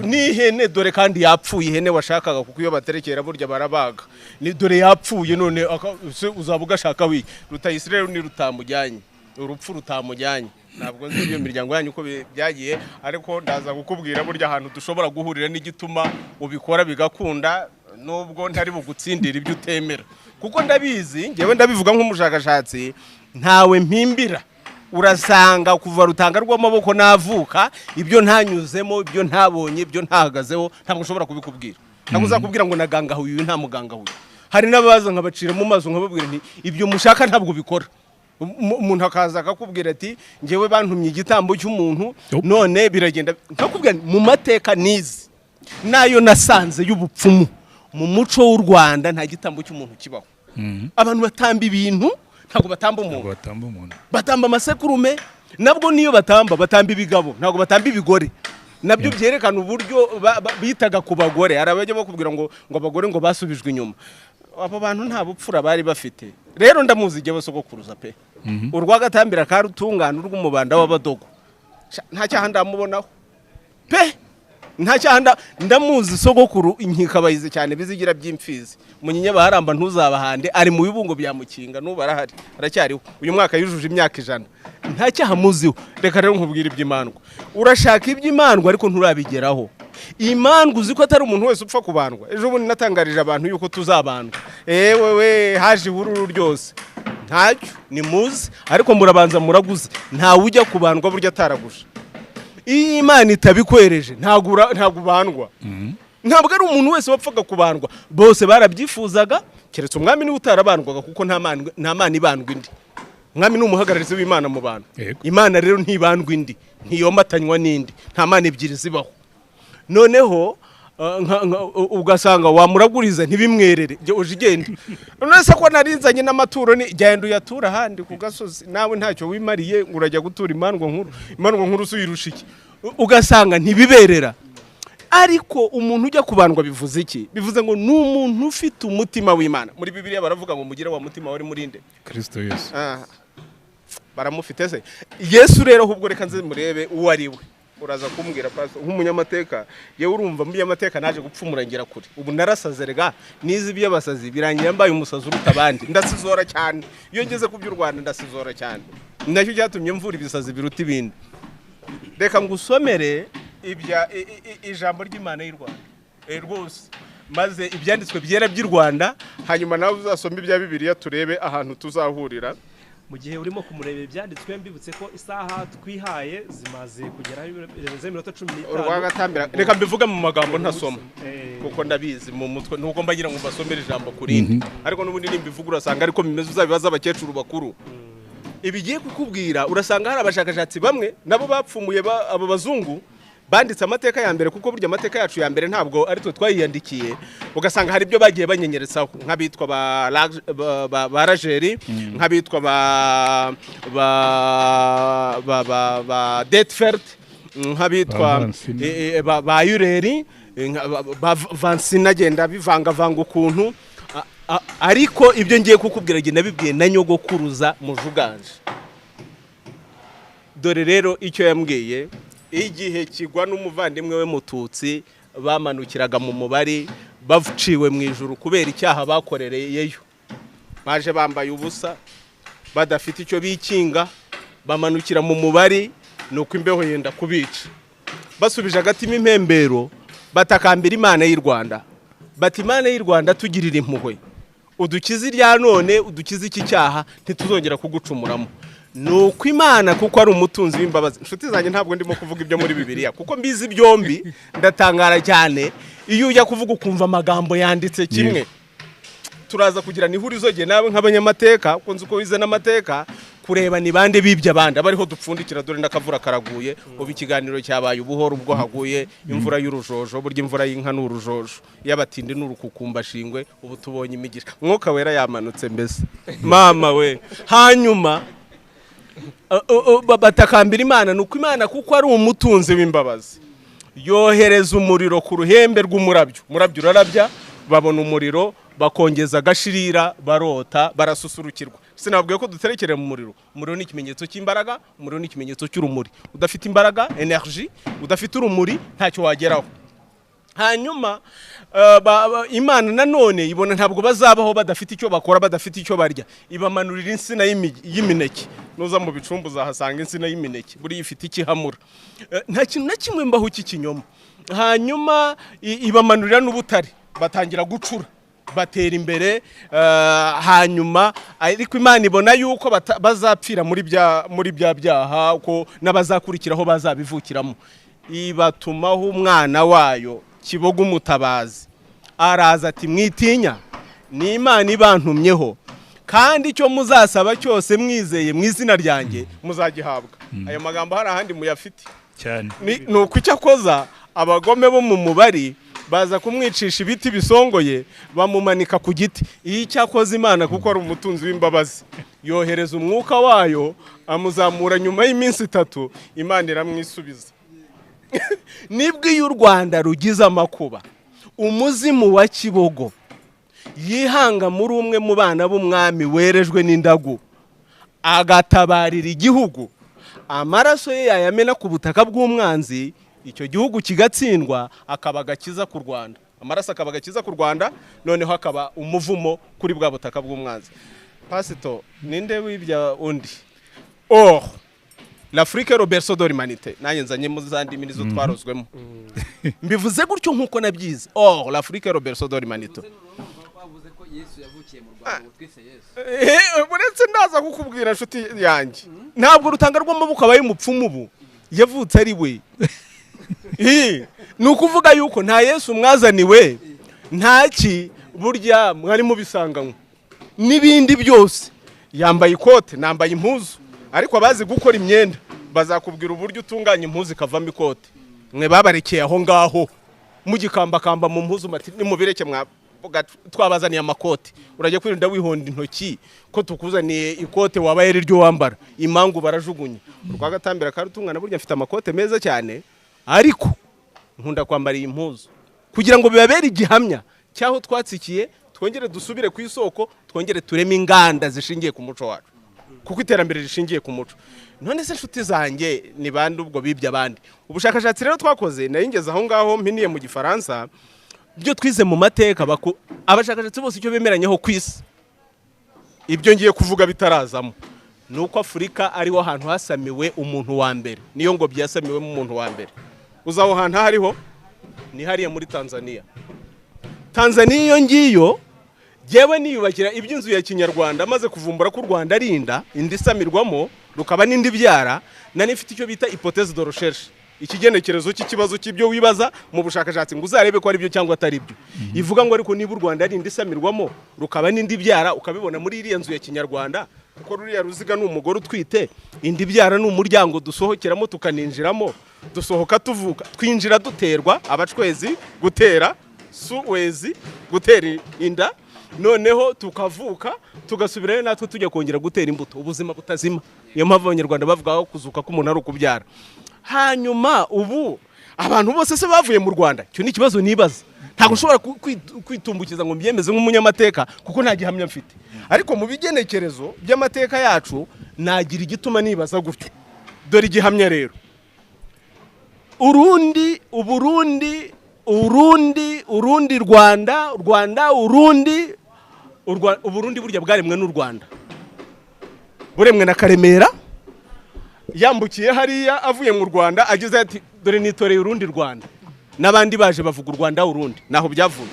n'ihene, dore kandi yapfuye, ihene washakaga, kuko iyo baterekera burya barabaga, ni dore yapfuye, none se uzaba ugashaka wiki? Rutayisire rero ni rutamujyanye, urupfu rutamujyanye. Ntabwo nzi iyo miryango yanyu uko byagiye, ariko ndaza kukubwira burya ahantu dushobora guhurira n'igituma ubikora bigakunda, nubwo ntari bugutsindira ibyo utemera, kuko ndabizi ngewe, ndabivuga nk'umushakashatsi, ntawe mpimbira. Urasanga kuva rutanga rw'amaboko navuka, ibyo ntanyuzemo, ibyo ntabonye, ibyo ntahagazeho, ntabwo nshobora kubikubwira. Ntabwo uzakubwira ngo nagangahuye uyu, nta mugangahuye. Hari n'abaza nkabacira mu maso, nkababwira nti ibyo mushaka ntabwo bikora. Umuntu akaza akakubwira ati ngewe bantumye igitambo cy'umuntu, none biragenda. Nkakubwira nti, mu mateka nize nayo nasanze y'ubupfumu mu muco w'u Rwanda, nta gitambo cy'umuntu kibaho. Abantu batamba ibintu, ntabwo batamba umuntu. Ntabwo batamba umuntu. Batamba amasekurume, nabwo niyo batamba, batamba ibigabo, ntabwo batamba ibigore. Nabyo byerekana uburyo bitaga ku bagore. Hari abajya bakubwira ngo abagore ngo basubijwe inyuma. Abo bantu nta bupfura bari bafite. Rero ndamuzi igihe sogokuruza pe, urwagatambira karutungana, urw'umubanda w'abadogo. Nta cyaha ndamubonaho pe, nta cyaha ndamuzi sogokuru inkikabayizi cyane, bizigira by'imfizi munyinya baharamba ntuzabahande, ari mu bibungo bya Mukinga, n'ubu arahari, aracyariho, uyu mwaka yujuje imyaka 100. Nta cyaha muziho. Reka rero nkubwire iby'imandwa. Urashaka iby'imandwa ariko nturabigeraho. Imandwa uzi ko atari umuntu wese upfa kubandwa. Ejo bundi natangarije abantu yuko tuzabandwa, ewe we, haje ihururu ryose. Ntacyo nimuzi, ariko murabanza muraguze. Ntawe ujya kubandwa burya ataraguje. Iyo Imana itabikwereje ntabwo ubandwa. Ntabwo ari umuntu wese wapfaga kubandwa, bose barabyifuzaga, keretse umwami niwe utarabandwaga, kuko nta mana ibandwa indi. Umwami ni umuhagararizi w'Imana mu bantu. Imana rero ntibandwa indi, ntiyomatanywa n'indi, nta mana ebyiri zibaho. Noneho ugasanga wamuraguriza ntibimwerere. Jya uje igenda, none se ko narinzanye n'amaturo, ni genda uyatura ahandi ku gasozi, nawe ntacyo wimariye ngo urajya gutura imandwa nkuru. Imandwa nkuru se uyirusha iki? Ugasanga ntibiberera. Ariko umuntu ujya kubandwa bivuze iki? Bivuze ngo ni umuntu ufite umutima w'Imana. Muri Bibiliya baravuga ngo mugire wa mutima wari murinde Kristo Yesu. Baramufite se Yesu? Rero ahubwo reka nze murebe uwo ari we. Uraza kumbwira, pastor, nk'umunyamateka. Yewe, urumva mu by'amateka naje gupfumura ngera kure. Ubu narasaze rega, nize iby'abasazi birangira mbaye umusazi uruta abandi. Ndasizora cyane iyo ngeze ku by'u Rwanda, ndasizora cyane, nacyo cyatumye mvura ibisazi biruta ibindi. Reka ngusomere ibya ijambo ry'Imana y'u Rwanda, rwose, maze ibyanditswe byera by'u Rwanda, hanyuma nawe uzasome ibya Bibiliya, turebe ahantu tuzahurira. Mu gihe urimo kumureba ibyanditswe, mbibutse ko isaha twihaye zimaze kugeraho birenze iminota 15. Urwagatambira, reka mbivuge mu magambo ntasoma, kuko ndabizi mu mutwe, nuko mbagira ngo mbasomere ijambo ku rindi, ariko n'ubundi nimbivuga urasanga ariko bimeze. Uzabibaza abakecuru bakuru ibigiye kukubwira. Urasanga hari abashakashatsi bamwe nabo bapfumuye abo bazungu banditse amateka ya mbere, kuko burya amateka yacu ya mbere ntabwo ari twe twayiyandikiye. Ugasanga hari ibyo bagiye banyenyeretsaho, nk'abitwa ba Rajeri, nk'abitwa ba Detfert, nk'abitwa Ba Vansina. Ba Yureri, ba Vansina, agenda bivangavanga ukuntu. Ariko ibyo ngiye kukubwira njye nabibwiye na nyogokuruza Mujuganje. Dore rero icyo yambwiye: igihe Kigwa n'umuvandimwe we Mututsi bamanukiraga mu mubari, baciwe mu ijuru kubera icyaha bakorereyeyo, baje bambaye ubusa, badafite icyo bikinga, bamanukira mu mubari, nuko imbeho yenda kubica. Basubije agatima impembero, batakambira Imana y'u Rwanda bati: "Imana y'u Rwanda, tugirira impuhwe, udukize irya none, udukize iki cyaha, ntituzongera kugucumuramo." Ni uko Imana, kuko ari umutunzi w'imbabazi, inshuti zanjye, ntabwo ndimo kuvuga ibyo muri Bibiliya kuko mbizi byombi. Ndatangara cyane iyo ujya kuvuga ukumva amagambo yanditse kimwe. Turaza kugira ihurizo jye nawe nk'abanyamateka, kuko nzi uko wize n'amateka, kureba ni bande bibye abandi, aba ariho dupfundikira. Dore n'akavura karaguye ubu, ikiganiro cyabaye ubuhoro ubwo haguye imvura y'urujojo. Burya imvura y'inka ni urujojo, iy'abatindi ni urukukumbashingwe. Ubu tubonye imigisha, Mwuka Wera yamanutse mbese mama we. Hanyuma batakambira Imana, ni uko Imana, kuko ari umutunzi w'imbabazi, yohereza umuriro ku ruhembe rw'umurabyo. Umurabyo urarabya, babona umuriro, bakongeza agashirira, barota, barasusurukirwa. Sinababwiye ko duterekere mu muriro? Umuriro ni ikimenyetso cy'imbaraga, umuriro ni ikimenyetso cy'urumuri. Udafite imbaraga, energy, udafite urumuri, ntacyo wageraho. Hanyuma Imana nanone ibona ntabwo bazabaho badafite icyo bakora, badafite icyo barya, ibamanurira insina y'imineke. Nuza mu Bicumbi uzahasanga insina y'imineke, buriya ifite ikihamura. Nta kintu na kimwe mbaho cy'ikinyoma. Hanyuma ibamanurira n'ubutare, batangira gucura, batera imbere. Hanyuma ariko Imana ibona yuko bazapfira muri bya byaha, ko n'abazakurikiraho bazabivukiramo, ibatumaho umwana wayo Kibogo umutabazi. Araza ati: "Mwitinya, ni Imana ibantumyeho, kandi icyo muzasaba cyose mwizeye mu izina ryanjye muzagihabwa." Ayo magambo hari ahandi muyafite? Cyane. Ni uko icyo akoza abagome bo mu mubari baza kumwicisha ibiti bisongoye, bamumanika ku giti. Iyo icyakoze Imana, kuko ari umutunzi w'imbabazi, yohereza umwuka wayo amuzamura nyuma y'iminsi 3, Imana iramwisubiza. Nibwo iyo u Rwanda rugize amakuba, umuzimu wa Kibogo yihanga muri umwe mu bana b'umwami werejwe n'indagu, agatabarira igihugu, amaraso ye yayamena ku butaka bw'umwanzi, icyo gihugu kigatsindwa, akaba agakiza ku Rwanda. Amaraso akaba agakiza ku Rwanda, noneho akaba umuvumo kuri bwa butaka bw'umwanzi. Pasito, ninde wibya undi? Or l'Afrique est le berceau de l'humanité. Nanjye nzanyemo za ndimi nizo twarozwemo, mbivuze gutyo nk'uko nabyize. Or l'Afrique est le berceau de l'humanité. Bavuze ko Yesu yavukiye mu Rwanda, ubu twise Yesu. Uretse ndaza kukubwira, nshuti yanjye, ntabwo rutanga rw'amaboko abaye umupfumu ubu yavutse ari we. Ni ukuvuga yuko nta Yesu mwazaniwe, ntaki burya mwari mubisanganywe n'ibindi byose. Yambaye ikote, nambaye impuzu, ariko abazi gukora imyenda bazakubwira uburyo utunganya impuzu ikavamo ikote. Mwe babarekeye aho ngaho mugikambakamba mu mpuzu, mati nimubireke, mwavuga twabazaniye amakote. Urajya kwirinda wihonda intoki ko tukuzaniye ikote wabaye ari ryo wambara, imangu barajugunya. Urwagatambira karutungana. Burya mfite amakote meza cyane, ariko nkunda kwambara iyi mpuzu kugira ngo bibabere igihamya cy'aho twatsikiye. Twongere dusubire ku isoko, twongere tureme inganda zishingiye ku muco wacu, kuko iterambere rishingiye ku muco. None se inshuti zanjye, ni bande ubwo bibye abandi? Ubushakashatsi rero twakoze, nari ngeze aho ngaho mpiniye mu Gifaransa, ibyo twize mu mateka, abashakashatsi bose icyo bemeranyeho ku isi, ibyo ngiye kuvuga bitarazamo, ni uko Afurika ariho hantu hasamiwe umuntu wa mbere. Niyo ngobyi yasamiwemo umuntu wa mbere. Uzi aho hantu aho ariho? Ni hariya muri Tanzania. Tanzania iyo ngiyo. Jyewe niyubakira iby'inzu ya kinyarwanda, maze kuvumbura ko u Rwanda ari inda, inda isamirwamo, rukaba n'indi byara. Nari mfite icyo bita hypothèse de recherche, ikigenekerezo cy'ikibazo cy'ibyo wibaza mu bushakashatsi ngo uzarebe ko ari byo cyangwa atari byo. Ivuga ngo ariko niba u Rwanda ari inda isamirwamo, rukaba n'indi byara, ukabibona muri iriya nzu ya kinyarwanda, kuko ruriya ruziga ni umugore utwite, indi byara ni umuryango dusohokeramo tukaninjiramo. Dusohoka tuvuka, twinjira duterwa, abacwezi gutera, suwezi gutera inda, noneho tukavuka, tugasubirayo natwe tujya kongera gutera imbuto, ubuzima butazima. Niyo mpamvu Abanyarwanda bavuga ko kuzuka k'umuntu ari ukubyara. Hanyuma ubu abantu bose se bavuye mu Rwanda? Icyo ni ikibazo nibaza. Ntabwo nshobora kwitumbukiza ngo mbyemeze nk'umunyamateka kuko nta gihamya mfite, ariko mu bigenekerezo by'amateka yacu nagira igituma nibaza gutyo. Dore igihamya rero: Urundi, Uburundi, Urundi, Urundi, Rwanda, Rwanda, Urundi. Uburundi burya bwaremwe n'u Rwanda, buremwe na Karemera yambukiye hariya avuye mu Rwanda, ageze ati: "Dore nitoreye urundi Rwanda." N'abandi baje bavuga u Rwanda, Urundi, naho byavuye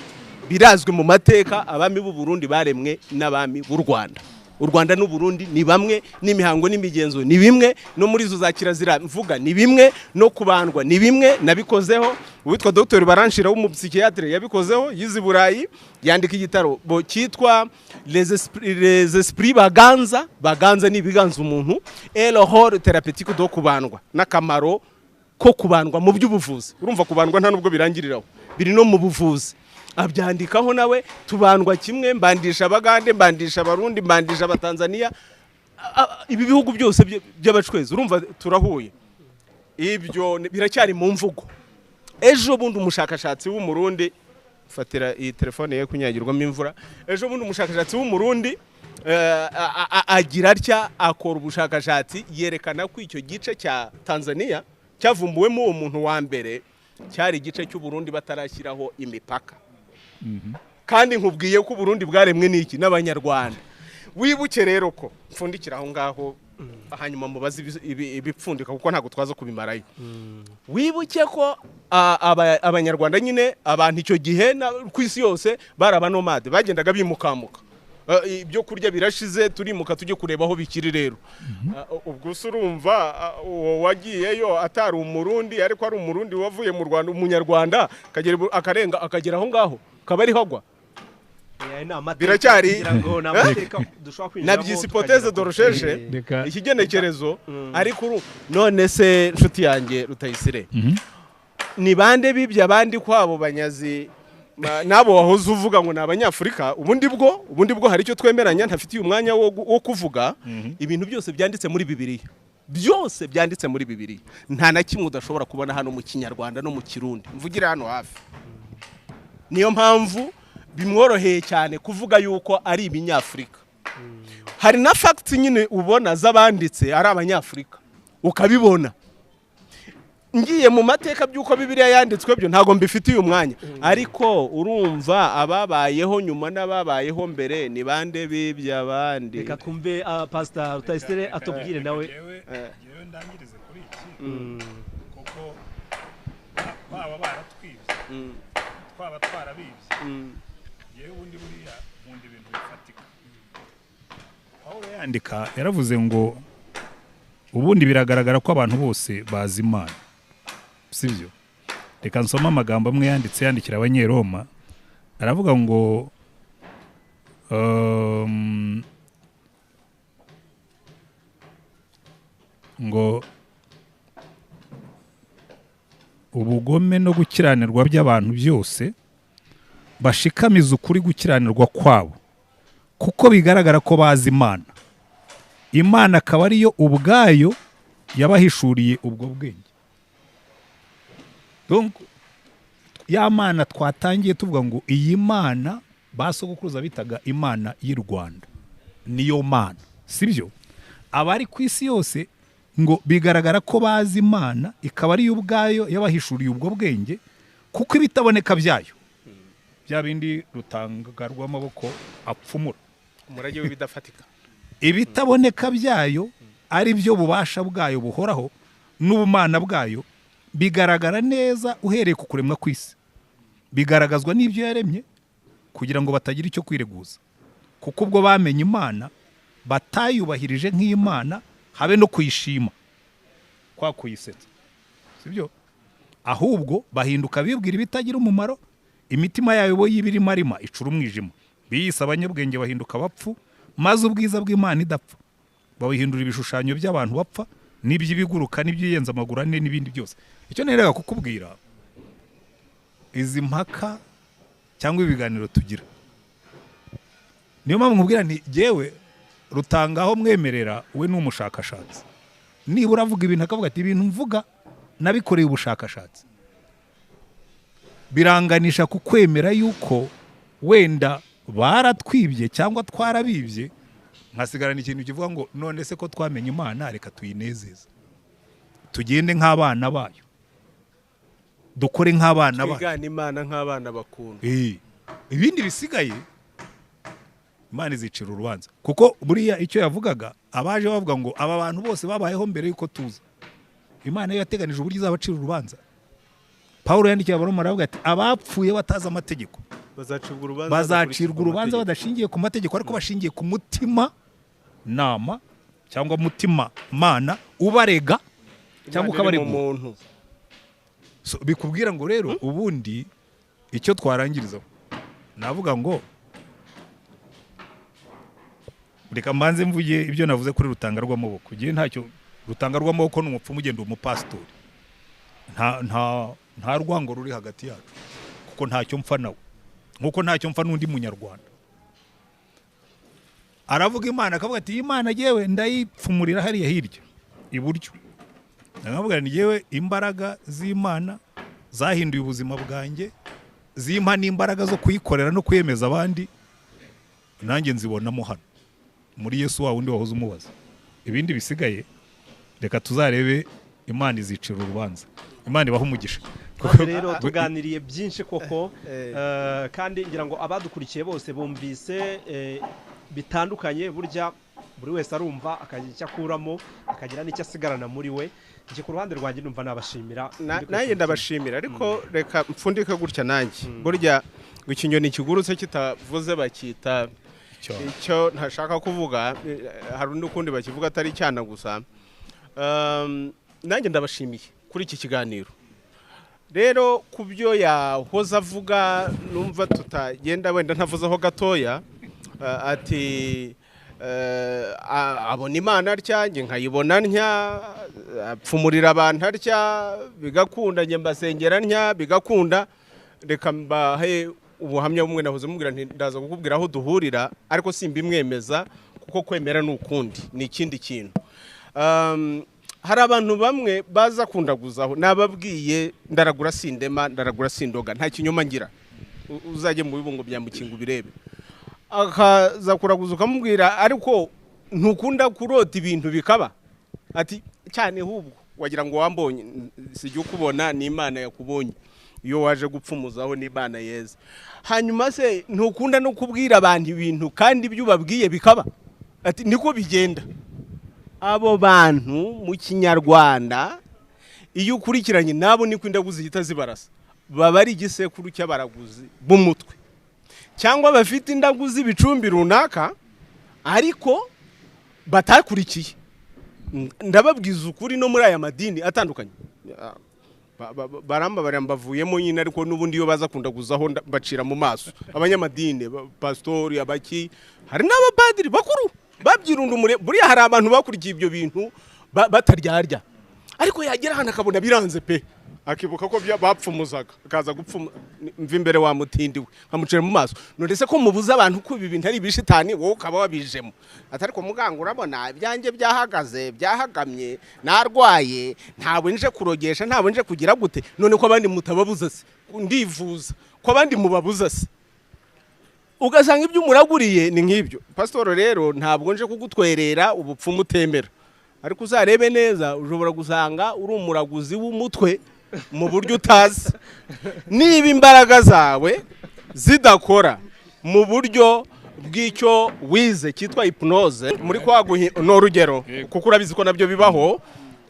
birazwi mu mateka. Abami b'u Burundi baremwe n'abami b'u Rwanda. U Rwanda n'u Burundi ni bamwe, n'imihango n'imigenzo ni bimwe, no muri izo za kirazira mvuga ni bimwe, no kubandwa ni bimwe. Nabikozeho, uwitwa Dr Baranshira w'umupsychiatre yabikozeho, yize i Burayi, yandika igitabo cyitwa Les Esprits Baganza. Baganza ni ibiganza umuntu, et le rôle thérapeutique de kubandwa, n'akamaro ko kubandwa mu by'ubuvuzi. Urumva, kubandwa nta nubwo birangiriraho, biri no mu buvuzi. Abyandikaho nawe. Tubandwa kimwe, mbandisha Abagande, mbandisha Abarundi, mbandisha Abatanzaniya, ibi bihugu byose by'abacwezi. Urumva turahuye. Ibyo biracyari mu mvugo. Ejo bundi umushakashatsi w'Umurundi, fatira iyi telefone ye kunyagirwamo imvura, ejo bundi umushakashatsi w'Umurundi agira atya, akora ubushakashatsi, yerekana ko icyo gice cya Tanzania cyavumbuwemo uwo muntu wa mbere cyari igice cy'u Burundi batarashyiraho imipaka. Kandi nkubwiye ko Uburundi bwaremwe n'iki? N'Abanyarwanda. Wibuke rero ko mfundikira aho ngaho, hanyuma mubaze ibipfundika, kuko ntabwo twaza kubimarayo. Wibuke ko Abanyarwanda nyine, abantu icyo gihe ku isi yose bari abanomade, bagendaga bimukamuka. Ibyo kurya birashize, turimuka tujye kureba aho bikiri. Rero ubwo se urumva uwo wagiyeyo atari Umurundi, ariko ari Umurundi wavuye mu Rwanda, Umunyarwanda, akagera akarenga akagera aho ngaho, akaba ariho agwa? Aya ni amateka, kugira ngo ni amateka dushobora kwinjiramo Nabyise hypothèse tukagera de recherche, ikigenekerezo. Ariko none se, nshuti yanjye Rutayisire, ni bande bibye abandi kwabo banyazi n'abo wahoze uvuga ngo ni Abanyafurika? Ubundi bwo hari icyo twemeranya ntafitiye umwanya wo kuvuga. Ibintu byose byanditse muri Bibiliya, byose byanditse muri Bibiliya, nta na kimwe udashobora kubona hano mu Kinyarwanda no mu Kirundi mvugire hano hafi. Niyo mpamvu bimworoheye cyane kuvuga yuko ari ibinyafurika. Hari na facts nyine ubona z'abanditse ari Abanyafurika, ukabibona. Ngiye mu mateka by'uko Bibiliya yanditswe, byo ntabwo mbifitiye umwanya. Ariko urumva, ababayeho nyuma n'ababayeho mbere, ni bande bibye abandi? Reka twumve Pastor Rutayisire atubwire nawe. Njyewe ndangirize kuri iki, kuko baba baratwibye, twaba twarabibye, yewe ubundi buriya nkunda ibintu bifatika. Pawulo yandika yaravuze ngo ubundi biragaragara ko abantu bose bazi Imana, sibyo? Reka nsome amagambo amwe yanditse, yandikira Abanyeroma. Aravuga ngo ngo ubugome no gukiranirwa by'abantu byose bashikamiza ukuri gukiranirwa kwabo, kuko bigaragara ko bazi Imana, Imana akaba ariyo ubwayo yabahishuriye ubwo bwenge. Donc, ya Mana twatangiye tuvuga ngo iyi Mana ba sogokuruza bitaga Imana y'i Rwanda niyo Mana, sibyo? Abari ku isi yose ngo bigaragara ko bazi Imana, ikaba ariyo ubwayo yabahishuriye ubwo bwenge, kuko ibitaboneka byayo, bya bindi rutanga rw'amaboko apfumura, umurage w'ibidafatika, ibitaboneka byayo, ari byo bubasha bwayo buhoraho n'ubumana bwayo, bigaragara neza uhereye ku kuremwa kw'isi, bigaragazwa n'ibyo yaremye, kugira ngo batagira icyo kwireguza. Kuko ubwo bamenye Imana, batayubahirije nk'Imana, habe no kuyishima kwa kuyisetsa, sibyo? Ahubwo bahinduka bibwira ibitagira umumaro, imitima yayo bo y'ibirimarima icura umwijima, biyise abanyabwenge bahinduka abapfu, maze ubwiza bw'Imana idapfa babihindura ibishushanyo by'abantu bapfa, n'iby'ibiguruka, n'ibyiyenza amaguru ane, n'ibindi byose. Icyo nerega kukubwira, izi mpaka cyangwa ibiganiro tugira, niyo mpamvu nkubwira nti jyewe Rutangaho mwemerera, we ni umushakashatsi. Nibura avuga ibintu akavuga ati: "Ibintu mvuga nabikoreye ubushakashatsi." Biranganisha ku kwemera yuko wenda baratwibye cyangwa twarabibye, nkasigarana ikintu kivuga ngo none se ko twamenye Imana, reka tuyinezeze. Tugende nk'abana bayo, dukore nk'abana bayo, twigane Imana nk'abana bakunda. Ibindi bisigaye Imana izicira urubanza, kuko buriya icyo yavugaga, abaje bavuga ngo aba bantu bose babayeho mbere y'uko tuza, Imana yo yateganije uburyo izabacira urubanza. Pawulo yandikiye Abaroma, aravuga ati: "Abapfuye batazi amategeko bazacibwa urubanza, bazacirwa urubanza amategeko badashingiye ku mategeko, ariko bashingiye ku mutima nama cyangwa mutima mana ubarega cyangwa Imana iri mu ukabaregura." muntu. So, bikubwira ngo rero ubundi icyo twarangirizaho, navuga ngo reka mbanze mvuge ibyo navuze kuri Rutanga rw'amaboko. Ngewe ntacyo, Rutanga rw'amaboko ni umupfumu ugenda, umupasitori, nta rwango ruri hagati yacu, kuko ntacyo mpfa nawe nkuko ntacyo mpfa n'undi munyarwanda. Aravuga Imana, akavuga ati: "Imana yewe ndayipfumurira hariya hirya iburyo." Ndavuga nti: "Yewe, imbaraga z'Imana zahinduye ubuzima bwanjye, zimpa n'imbaraga zo kuyikorera no kuyemeza abandi, nanjye nzibonamo hano muri Yesu wa wundi wahoze umubaza." Ibindi bisigaye reka tuzarebe, Imana izicira urubanza. Imana ibaha umugisha. Maze rero tuganiriye byinshi koko, kandi ngira ngo abadukurikiye bose bumvise bitandukanye. Burya buri wese arumva akagira icyo akuramo, akagira n'icyo asigarana muri we. Njye ku ruhande rwanjye numva nabashimira. Nanjye ndabashimira, ariko reka mfundike gutya nanjye. Burya ngo ikinyoni kigurutse kitavuze bakita icyo ntashaka kuvuga, hari undi ukundi bakivuga atari icyana gusa. Nanjye ndabashimiye kuri iki kiganiro. Rero ku byo yahoze avuga, numva tutagenda wenda ntavuzeho gatoya, ati abona Imana atya, njye nkayibona ntya, apfumurira abantu atya bigakunda, njye mbasengera ntya bigakunda. Reka mbahe ubuhamya bumwe. Nahoze mubwira nti ndaza kukubwira aho duhurira, ariko simbimwemeza, kuko kwemera ni ukundi, ni ikindi kintu. Hari abantu bamwe baza kundaguzaho. Nababwiye, ndaragura sindema, ndaragura sindoga, nta kinyoma ngira. Uzajye mu bibungo bya Mukingo ubirebe. Akaza kuraguza, ukamubwira: "Ariko ntukunda kurota ibintu bikaba?" Ati: "Cyane, hubwo wagira ngo wambonye." Sijya ukubona, ni Imana yakubonye. Iyo waje gupfumuzaho ni Imana yeza. "Hanyuma se ntukunda no kubwira abantu ibintu kandi ibyo ubabwiye bikaba?" Ati: "Niko bigenda." Abo bantu mu Kinyarwanda, iyo ukurikiranye nabo, niko indagu zihita zibarasa. Baba ari igisekuru cy'abaraguzi b'umutwe, cyangwa bafite indagu z'ibicumbi runaka ariko batakurikiye. Ndababwiza ukuri, no muri aya madini atandukanye barambabarira mbavuyemo nyine, ariko n'ubundi iyo baza kundaguzaho mbacira mu maso. Abanyamadini, pasitori, abaki, hari n'abapadiri bakuru babyirunda umure. Buriya hari abantu bakurikiye ibyo bintu bataryarya, ariko yagera ahantu akabona biranze pe, akibuka ko bapfumuzaga, akaza gupfuma mva imbere wa mutindi we, nkamucira mu maso. None se ko mubuza abantu ko ibi bintu ari ibishitani, wowe ukaba wabijemo? Atari ko muganga, urabona ibyanjye byahagaze, byahagamye, narwaye, ntabwo nje kurogesha, ntabwo nje kugira gute. None ko abandi mutababuza se? Ndivuza ko abandi mubabuza se? Ugasanga ibyo umuraguriye ni nk'ibyo. Pasitoro rero, ntabwo nje kugutwerera ubupfumu utemera, ariko uzarebe neza, ushobora gusanga uri umuraguzi w'umutwe mu buryo utazi. Niba imbaraga zawe zidakora mu buryo bw'icyo wize cyitwa hypnose, muri kwa guhi, ni urugero, kuko urabizi ko nabyo bibaho,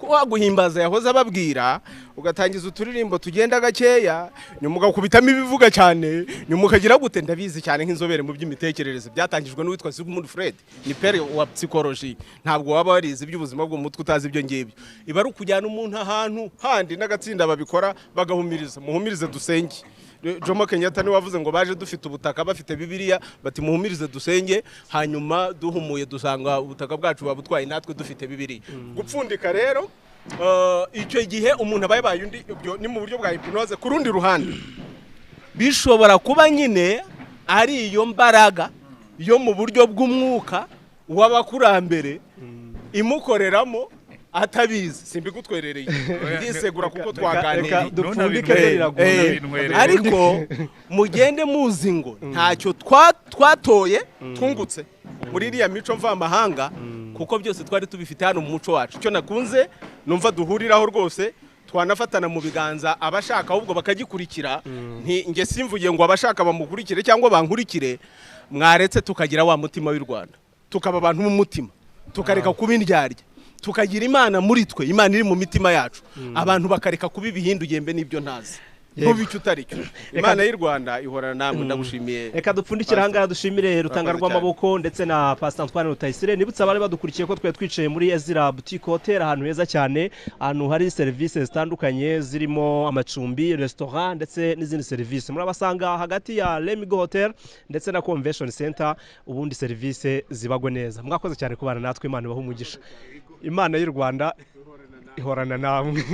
kwa guhimbaza yahoze ababwira, ugatangiza uturirimbo tugenda gakeya, nyuma ugakubitamo ibivuga cyane, nyuma ukagira gute. Ndabizi cyane nk'inzobere mu by'imitekerereze, byatangijwe n'uwitwa Sigmund Freud, ni père wa psychologie. Ntabwo waba warize iby'ubuzima bwo mu mutwe utazi ibyo ngibyo. Iba ari ukujyana umuntu ahantu handi, n'agatsinda babikora bagahumiriza: "Muhumirize dusenge." Jomo Kenyatta niwe wavuze ngo baje dufite ubutaka, bafite Bibiliya, bati: "Muhumirize dusenge." Hanyuma duhumuye dusanga ubutaka bwacu babutwaye, natwe dufite Bibiliya. Gupfundika rero, icyo gihe umuntu aba yabaye undi. Ibyo ni mu buryo bwa hypnose. Ku rundi ruhande bishobora kuba nyine ari iyo mbaraga yo mu buryo bw'umwuka w'abakurambere imukoreramo atabizi. Simbigutwerereye, ndisegura kuko Reka twaganiriye. dupfundike riragoye. Ariko mugende muzi ngo ntacyo twatoye twungutse muri iriya mico mvamahanga. Kuko byose twari tubifite hano mu muco wacu. Icyo nakunze numva duhuriraho rwose, twanafatana mu biganza, abashaka ahubwo bakagikurikira. Nti nge simvuge ngo abashaka bamukurikire cyangwa bankurikire, mwaretse tukagira wa mutima w'u Rwanda, tukaba abantu b'umutima, tukareka kuba indyarya, tukagira Imana muri twe, Imana iri mu mitima yacu, abantu bakareka kuba ibihindugembe n'ibyo ntazi. Ntuba icyo utari cyo. Imana y'u Rwanda ihorana namwe. Ndagushimiye. Reka dupfundikire ahangaha, dushimire Rutanga Murakoze. rw'Amaboko ndetse na Pastor Antoine Rutayisire. Nibutse abari badukurikiye ko twari twicaye muri Ezira Boutique Hotel, ahantu heza cyane, ahantu hari serivisi zitandukanye zirimo amacumbi, restaurant ndetse n'izindi serivisi. Murabasanga hagati ya Lemigo Hotel ndetse na Convention Center, ubundi serivisi zibagwe neza. Mwakoze cyane kubana natwe, Imana ibahe umugisha. Imana y'u Rwanda ihorana namwe.